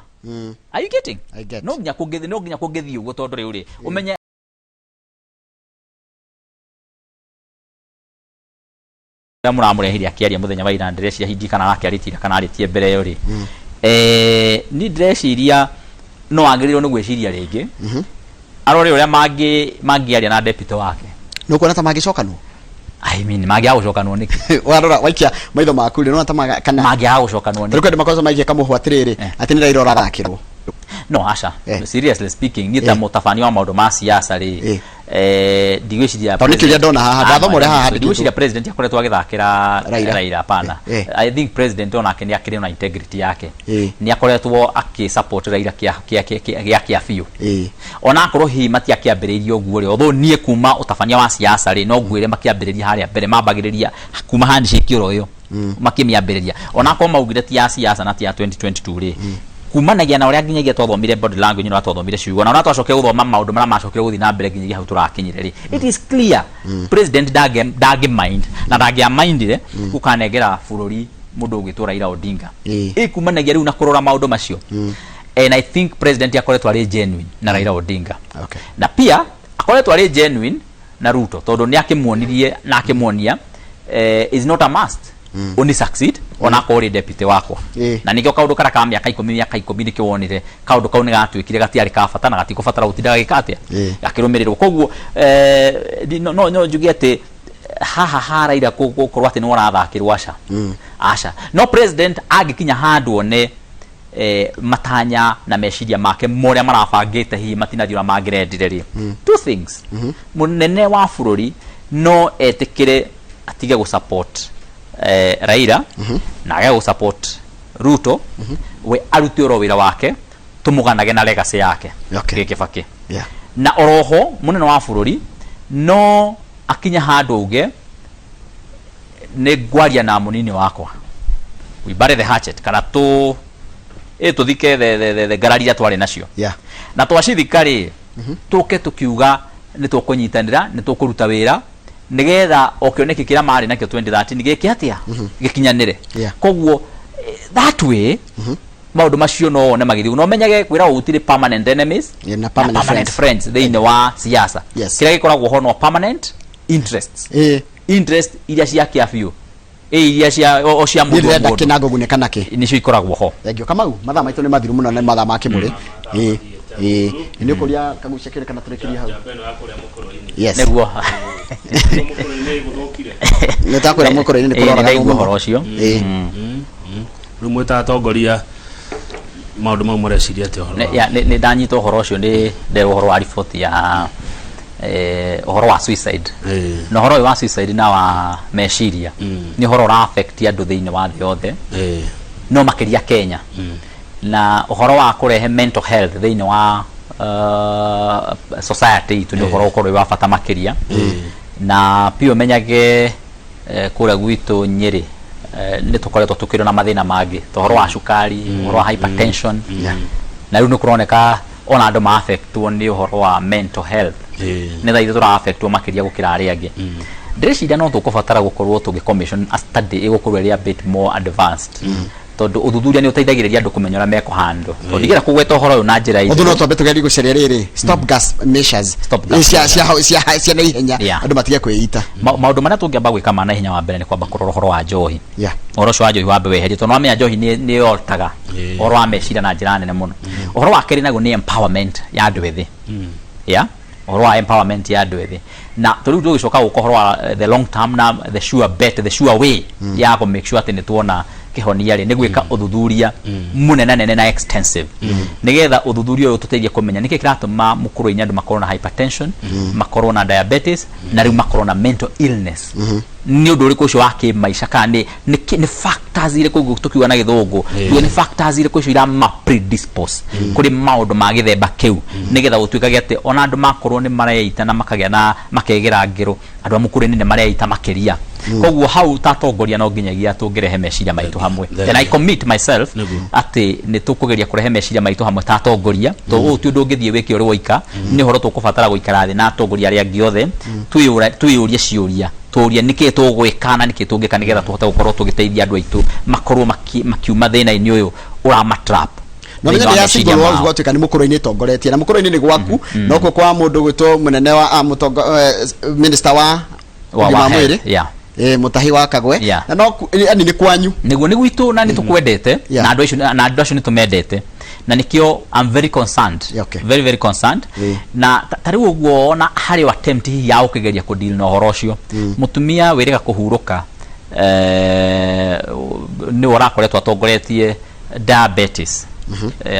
Are you getting? I get. No nginya kũngĩthiĩ ũguo, tondũ rĩu rĩ, ũmenye ũrĩa mũramũrehire akĩaria mũthenya wa ira, ndĩreciria hindi kana arakĩarĩtie ira kana arĩtie mbere ĩyo rĩ, niĩ ndĩreciria no agĩrĩirwo nĩ gwĩciria rĩngĩ, arore ũrĩa mangĩaria na deputy wake. Nĩ ũkuona ta mangĩcokanwo? I mean, mangĩaga gũcokanwo nĩkĩ? Warora waikia maitho maku rĩ, nĩwona ta kana Mangĩaga gũcokanwo tarĩu nĩkĩ? kwenda makoretwo maikia kamũhwa atĩrĩrĩ, atĩ nĩ Raila ũrathakĩrwo. No aca. Seriously speaking, niĩ ta mũtabania wa maũndũ ma siasa rĩ, ndigwĩciria Tondũ nĩ kĩũria ndona haha, ndathoma ũrĩa haha handĩkĩtwo. Ndigwĩciria president akoretwo agĩthakĩra Raila. Raila, hapana. I think president onake nĩ akĩrĩ na integrity yake. Nĩ akoretwo akĩ support Raila gĩa biũ, onakorwo hihi matiakĩambĩrĩirie ũguo rĩ, although niĩ kuma ũtabania wa siasa rĩ, no ngwĩre makĩambĩrĩria harĩa mbere mambagĩrĩria kuma handshake oro ĩyo makĩmĩambĩrĩria, onakorwo maugire ti ya siasa na ti ya 2022 rĩ, kumanagia na ũrĩa nginyagia twathomire body language na ũrĩa twathomire ciugo na ũrĩa twacokire gũthoma maũndũ marĩa macokire gũthiĩ na mbere nginyagia hau tũrakinyire rĩ, it is clear president ndangĩ mind na ndangĩamindire gũkanengera bũrũri mũndũ ũgwĩtwo Raila Odinga. Ĩkumanagia rĩu na kũrora maũndũ macio, and I think president akoretwo arĩ genuine na Raila Odinga, na pia akoretwo arĩ genuine na Ruto, tondũ nĩ akĩmuonirie na akĩmuonia is not a must uni succeed onakorwo ũrĩ deputy wakwa. Na nĩkĩo kaũndũ karĩa ka mĩaka 10, mĩaka 10, nĩkĩo wonire kaũndũ kau nĩ gatuĩkire gatiarĩ ka bata na gatikũbatara gũtinda gagĩka atĩa, gakĩrũmĩrĩrwo. Koguo no njuge atĩ haha ha Raila gũkorwo atĩ nĩ ũrathakĩrwo, aca, aca. No president angĩkinya handũ one matanya na meciria make morĩa marabangĩte hihi matinathiĩ ũrĩa mangĩrendire rĩ, two things: mũnene wa bũrũri no etĩkĩre atige gũ support Raila na age gũ support Ruto, we arute oro wĩra wake, tũmũganage na legacy yake gĩ Kĩbakĩ. Na oroho mũnene wa bũrũri no akinye handũ auge, nĩ ngwaria na mũnini wakwa, we bury the hatchet, kana tũ ĩ tũthike the ngarari iria twarĩ nacio, na twacithika rĩ, tũke tũkiuga nĩ tũkũnyitanĩra, nĩ tũkũruta wĩra nĩgetha o kĩoneki kĩrĩa marĩ nakĩo 2013 gĩke atĩa, gĩkinyanĩre. Koguo that way maũndũ macio no wone magĩthiĩ, no menyage kwĩra gũtirĩ permanent enemies Yeah, na permanent permanent friends. friends thĩinĩ wa siasa. Kĩrĩa gĩkoragwo ho no permanent interests, interest iria cia kĩa biũ, ĩ iria cia o cia Niĩ mũndũ o ndĩrenda mũndũ kĩna ngũgunĩka nakĩ. Nĩcio ikoragwo ho. Thank you, Kamau. Mathaa maitũ nĩ mathiru mũno, nĩ mathaa ma kĩmũrĩ. Ĩ nĩ ũkũria kagucia kĩũria kana tũrĩkĩrie hau? Njamba ĩno ya kũrĩa mũkũrũ-inĩ. Yes. Nĩguo. Mũkũrũ-inĩ gũthũkire. Nĩ takwĩra mũkũrũ-inĩ nĩ Ĩ, kũroraga nĩndaigua mũno. ũhoro ũcio. Rĩu mwĩ ta atongoria, maũndũ mau mũreciria atĩa ũhoro Ya, nĩ ndanyita ũhoro ũcio, nĩ nderwo ũhoro wa riboti ya ũhoro wa suicide. Na ũhoro ũyũ wa suicide na wa meciria nĩ ũhoro ũra affect andũ thĩinĩ wa thĩ yothe, no makĩria Kenya. Na ũhoro wa kũrehe mental health thĩinĩ wa society itũ nĩ ũhoro ũkorwo wĩ wa bata makĩria. Na pia ũmenyage kũrĩa gwitũ Nyĩrĩ nĩ tũkoretwo tũkĩrĩ na mathĩna mangĩ ta ũhoro wa cukari, ũhoro wa hypertension, na rĩu nĩ kũroneka ona andũ ma affectwo nĩ ũhoro wa mental health. Nĩ thaa ithu tũra affectwo makĩria gũkĩra arĩa angĩ. Ndĩreciria no tũkũbatara gũkorwo tũgĩ commission a study ĩgũkorwo ĩrĩ a bit more advanced, tondũ ũthuthuria nĩ ũteithagĩrĩria andũ kũmenya ũrĩa mekũhandwo, tondũ ndingĩenda kũgweta ũhoro ũyũ na njĩra Ũndũ no itherũ. twambe tũgerie gũcaria rĩrĩ stop gas measures. Stop gas Cia naihenya, andũ matige kwĩita. Maũndũ marĩa tũngĩamba gwĩka ma naihenya, wa mbere nĩ kwamba kũrora ũhoro wa njohi. Ũhoro ũcio wa njohi wambe weherie, tondũ wamenya njohi nĩ yotaga ũhoro wa meciria na njĩra nene mũno. Ũhoro wa kerĩ naguo nĩ empowerment ya andũ ethĩ, yeah, ũhoro wa empowerment ya andũ ethĩ. Na tũrĩu tũgĩcoka gũka ũhoro wa the long term na the sure bet, the sure way ya kũ make sure atĩ nĩ tuona kĩhonia rĩ, nĩ gwĩka ũthuthuria mũnene nene na extensive, nĩgetha ũthuthuria ũyũ ũtũteithie kũmenya nĩkĩ kĩratũma mũkũrũ-inĩ andũ makorwo na hypertension, makorwo na diabetes, na rĩu makorwo na mental illness. Nĩ ũndũ ũrĩkũ ũcio wa kĩmaica, kana nĩ factors irĩkũ tũkiuga na gĩthũngũ, tuge nĩ factors irĩkũ icio irama predispose kũrĩ maũndũ ma gĩthemba kĩu, nĩgetha gũtuĩkage atĩ ona andũ makorwo nĩ mareita na makagĩa na makegera ngero, andũ a mũkũrũ-inĩ nĩ mareita makĩria. Koguo hau ta atongoria no nginyagia tũngĩrehe meciria maitũ hamwe. Thank And I you. commit myself Nĩguo. atĩ nĩ tũkũgeria kũrehe meciria maitũ hamwe ta atongoria, to ũũ ti ũndũ ũngĩthiĩ wĩke ũrĩ woika, nĩ ũhoro tũkũbatara gũikara thĩ na atongoria arĩa angĩ othe, twĩyũrie ciũria, tũrie nĩkĩ tũgwĩka na nĩkĩ tũngĩka nĩgetha tũhote gũkorwo tũgĩteithia andũ aitũ makorwo makiuma thĩna-inĩ ũyũ ũramatrap No thĩinĩ menya wa nĩ ya meciria single mao. wife gwatuĩka nĩ mũkũrũ-inĩ ĩtongoretie na mũkũrũ-inĩ nĩ gwaku, no kuo kwa mũndũ gwĩtwo mũnene wa minister wa ũgima wa wa health, mwĩrĩ, Mutahi wa Kagwe, na no yani nĩ kwanyu. Nĩguo, nĩ gwitũ na nĩ tũkwendete, na andũ acio, na andũ acio nĩ tũmendete, na nĩkĩo I'm very concerned, very very concerned. Na ta rĩu ũguo ona harĩ o attempt hihi ya gũkĩgeria kũdeal na ũhoro ũcio, mũtumia wĩrĩga kũhurũka, nĩwe ũrakoretwo atongoretie diabetes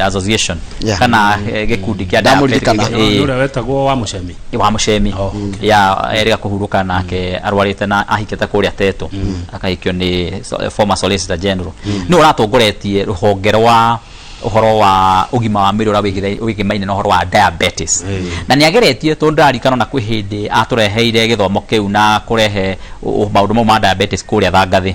association kana gĩkundi kĩa Ndamũririkana. diabetes. Nĩ ũrĩa wetagwo wa Mũcemi? Wa Mũcemi. Oh, okay. Ya erĩga kũhurũka nake arwarĩte na ahikĩte kũrĩa Teto, akahikio nĩ former solicitor general. Nĩ ũratongoretie rũhonge rwa ũhoro wa ũgima wa mwĩrĩ ũrĩa wĩgĩmaine na ũhoro wa diabetes, na nĩ ageretie, tondũ ndarikana ona kwĩ hĩndĩ atũreheire gĩthomo kĩu na kũrehe maũndũ mau ma diabetes kũrĩa Thangathĩ,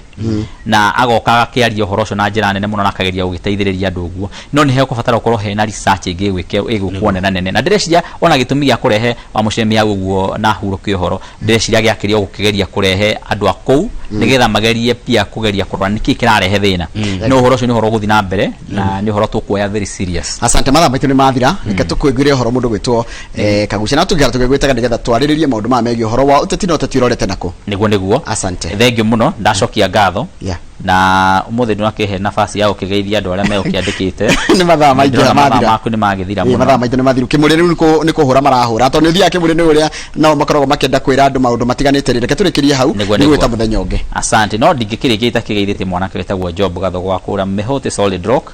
na agoka agakĩaria ũhoro ũcio na njĩra nene mũno na akageria gũgĩteithĩrĩria andũ ũguo. No nĩ hekũbatara gũkorwo hena research ĩngĩ ĩgwĩkwo nene nene, na ndĩreciria ona gĩtũmi gĩa kũrehe wa Mũcemi hau ũguo na hurũke ũhoro, ndĩreciria gĩakĩria gũkĩgeria kũrehe andũ a kũu nĩgetha magerie pia kũgeria kũrora nĩkĩ kĩrarehe thĩna. No ũhoro ũcio nĩ ũhoro ũgũthiĩ na mbere na nĩ ũhoro tũkuoya very serious. Asante, mathaa maitũ nĩ mathira. Reke tũkwĩguire ũhoro mũndũ gwĩtwo Kagucia, na tũngĩkara tũgĩgwĩtaga nĩgetha twarĩrĩrie maũndũ maya megiĩ ũhoro wa ũteti na ũteti ũrorete nakũ. Nĩguo, nĩguo. Asante. Thank you mũno, ndacokia ngatho. Na ũmũthĩ ndũnakĩhe nafasi ya gũkĩgeithia andũ arĩa megũkĩandĩkĩte. Nĩ mathaa maingĩ. Ndĩrona mathaa mathira maku nĩ magĩthira Ĩĩ, mathaa mũno. maitũ nĩ mathiru. Kĩmũrĩ rĩu nĩ kũhũra marahũra, tondũ nĩ ũthiaga kĩmũrĩ nĩ ũrĩa nao makoragwo makĩenda kwĩra andũ maũndũ matiganĩte rĩ. Reke tũrĩkĩrie hau. Nĩguo, nĩ nĩguo. gwĩta mũthenya ũngĩ. Asante. No ndingĩkĩrĩkia itakĩgeithĩtie mwanake wĩtagwo Job Gathogo wa kũrĩa Mĩhũtĩ Solid Rock,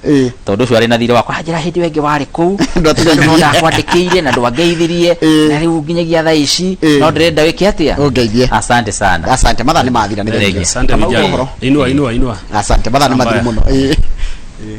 tondũ ũcio arĩ na thirĩ wakwa, anjĩra hĩndĩ ĩyo ĩngĩ warĩ kũu Ndwatũgeithirie. no ndakwandĩkĩire na ndwangeithirie, na rĩu nginyagia thaa ici no ndĩrenda wĩke atĩa? Ũngeithie. Asante sana. Asante, mathaa nĩ mathira, nĩ Thank thengiũ. you. Asante. Kamau, Vijana. ũhoro. Inua, inua, inua. Asante, mathaa nĩ mathiru Mbaya. mũno. Ĩĩ. Ĩĩ.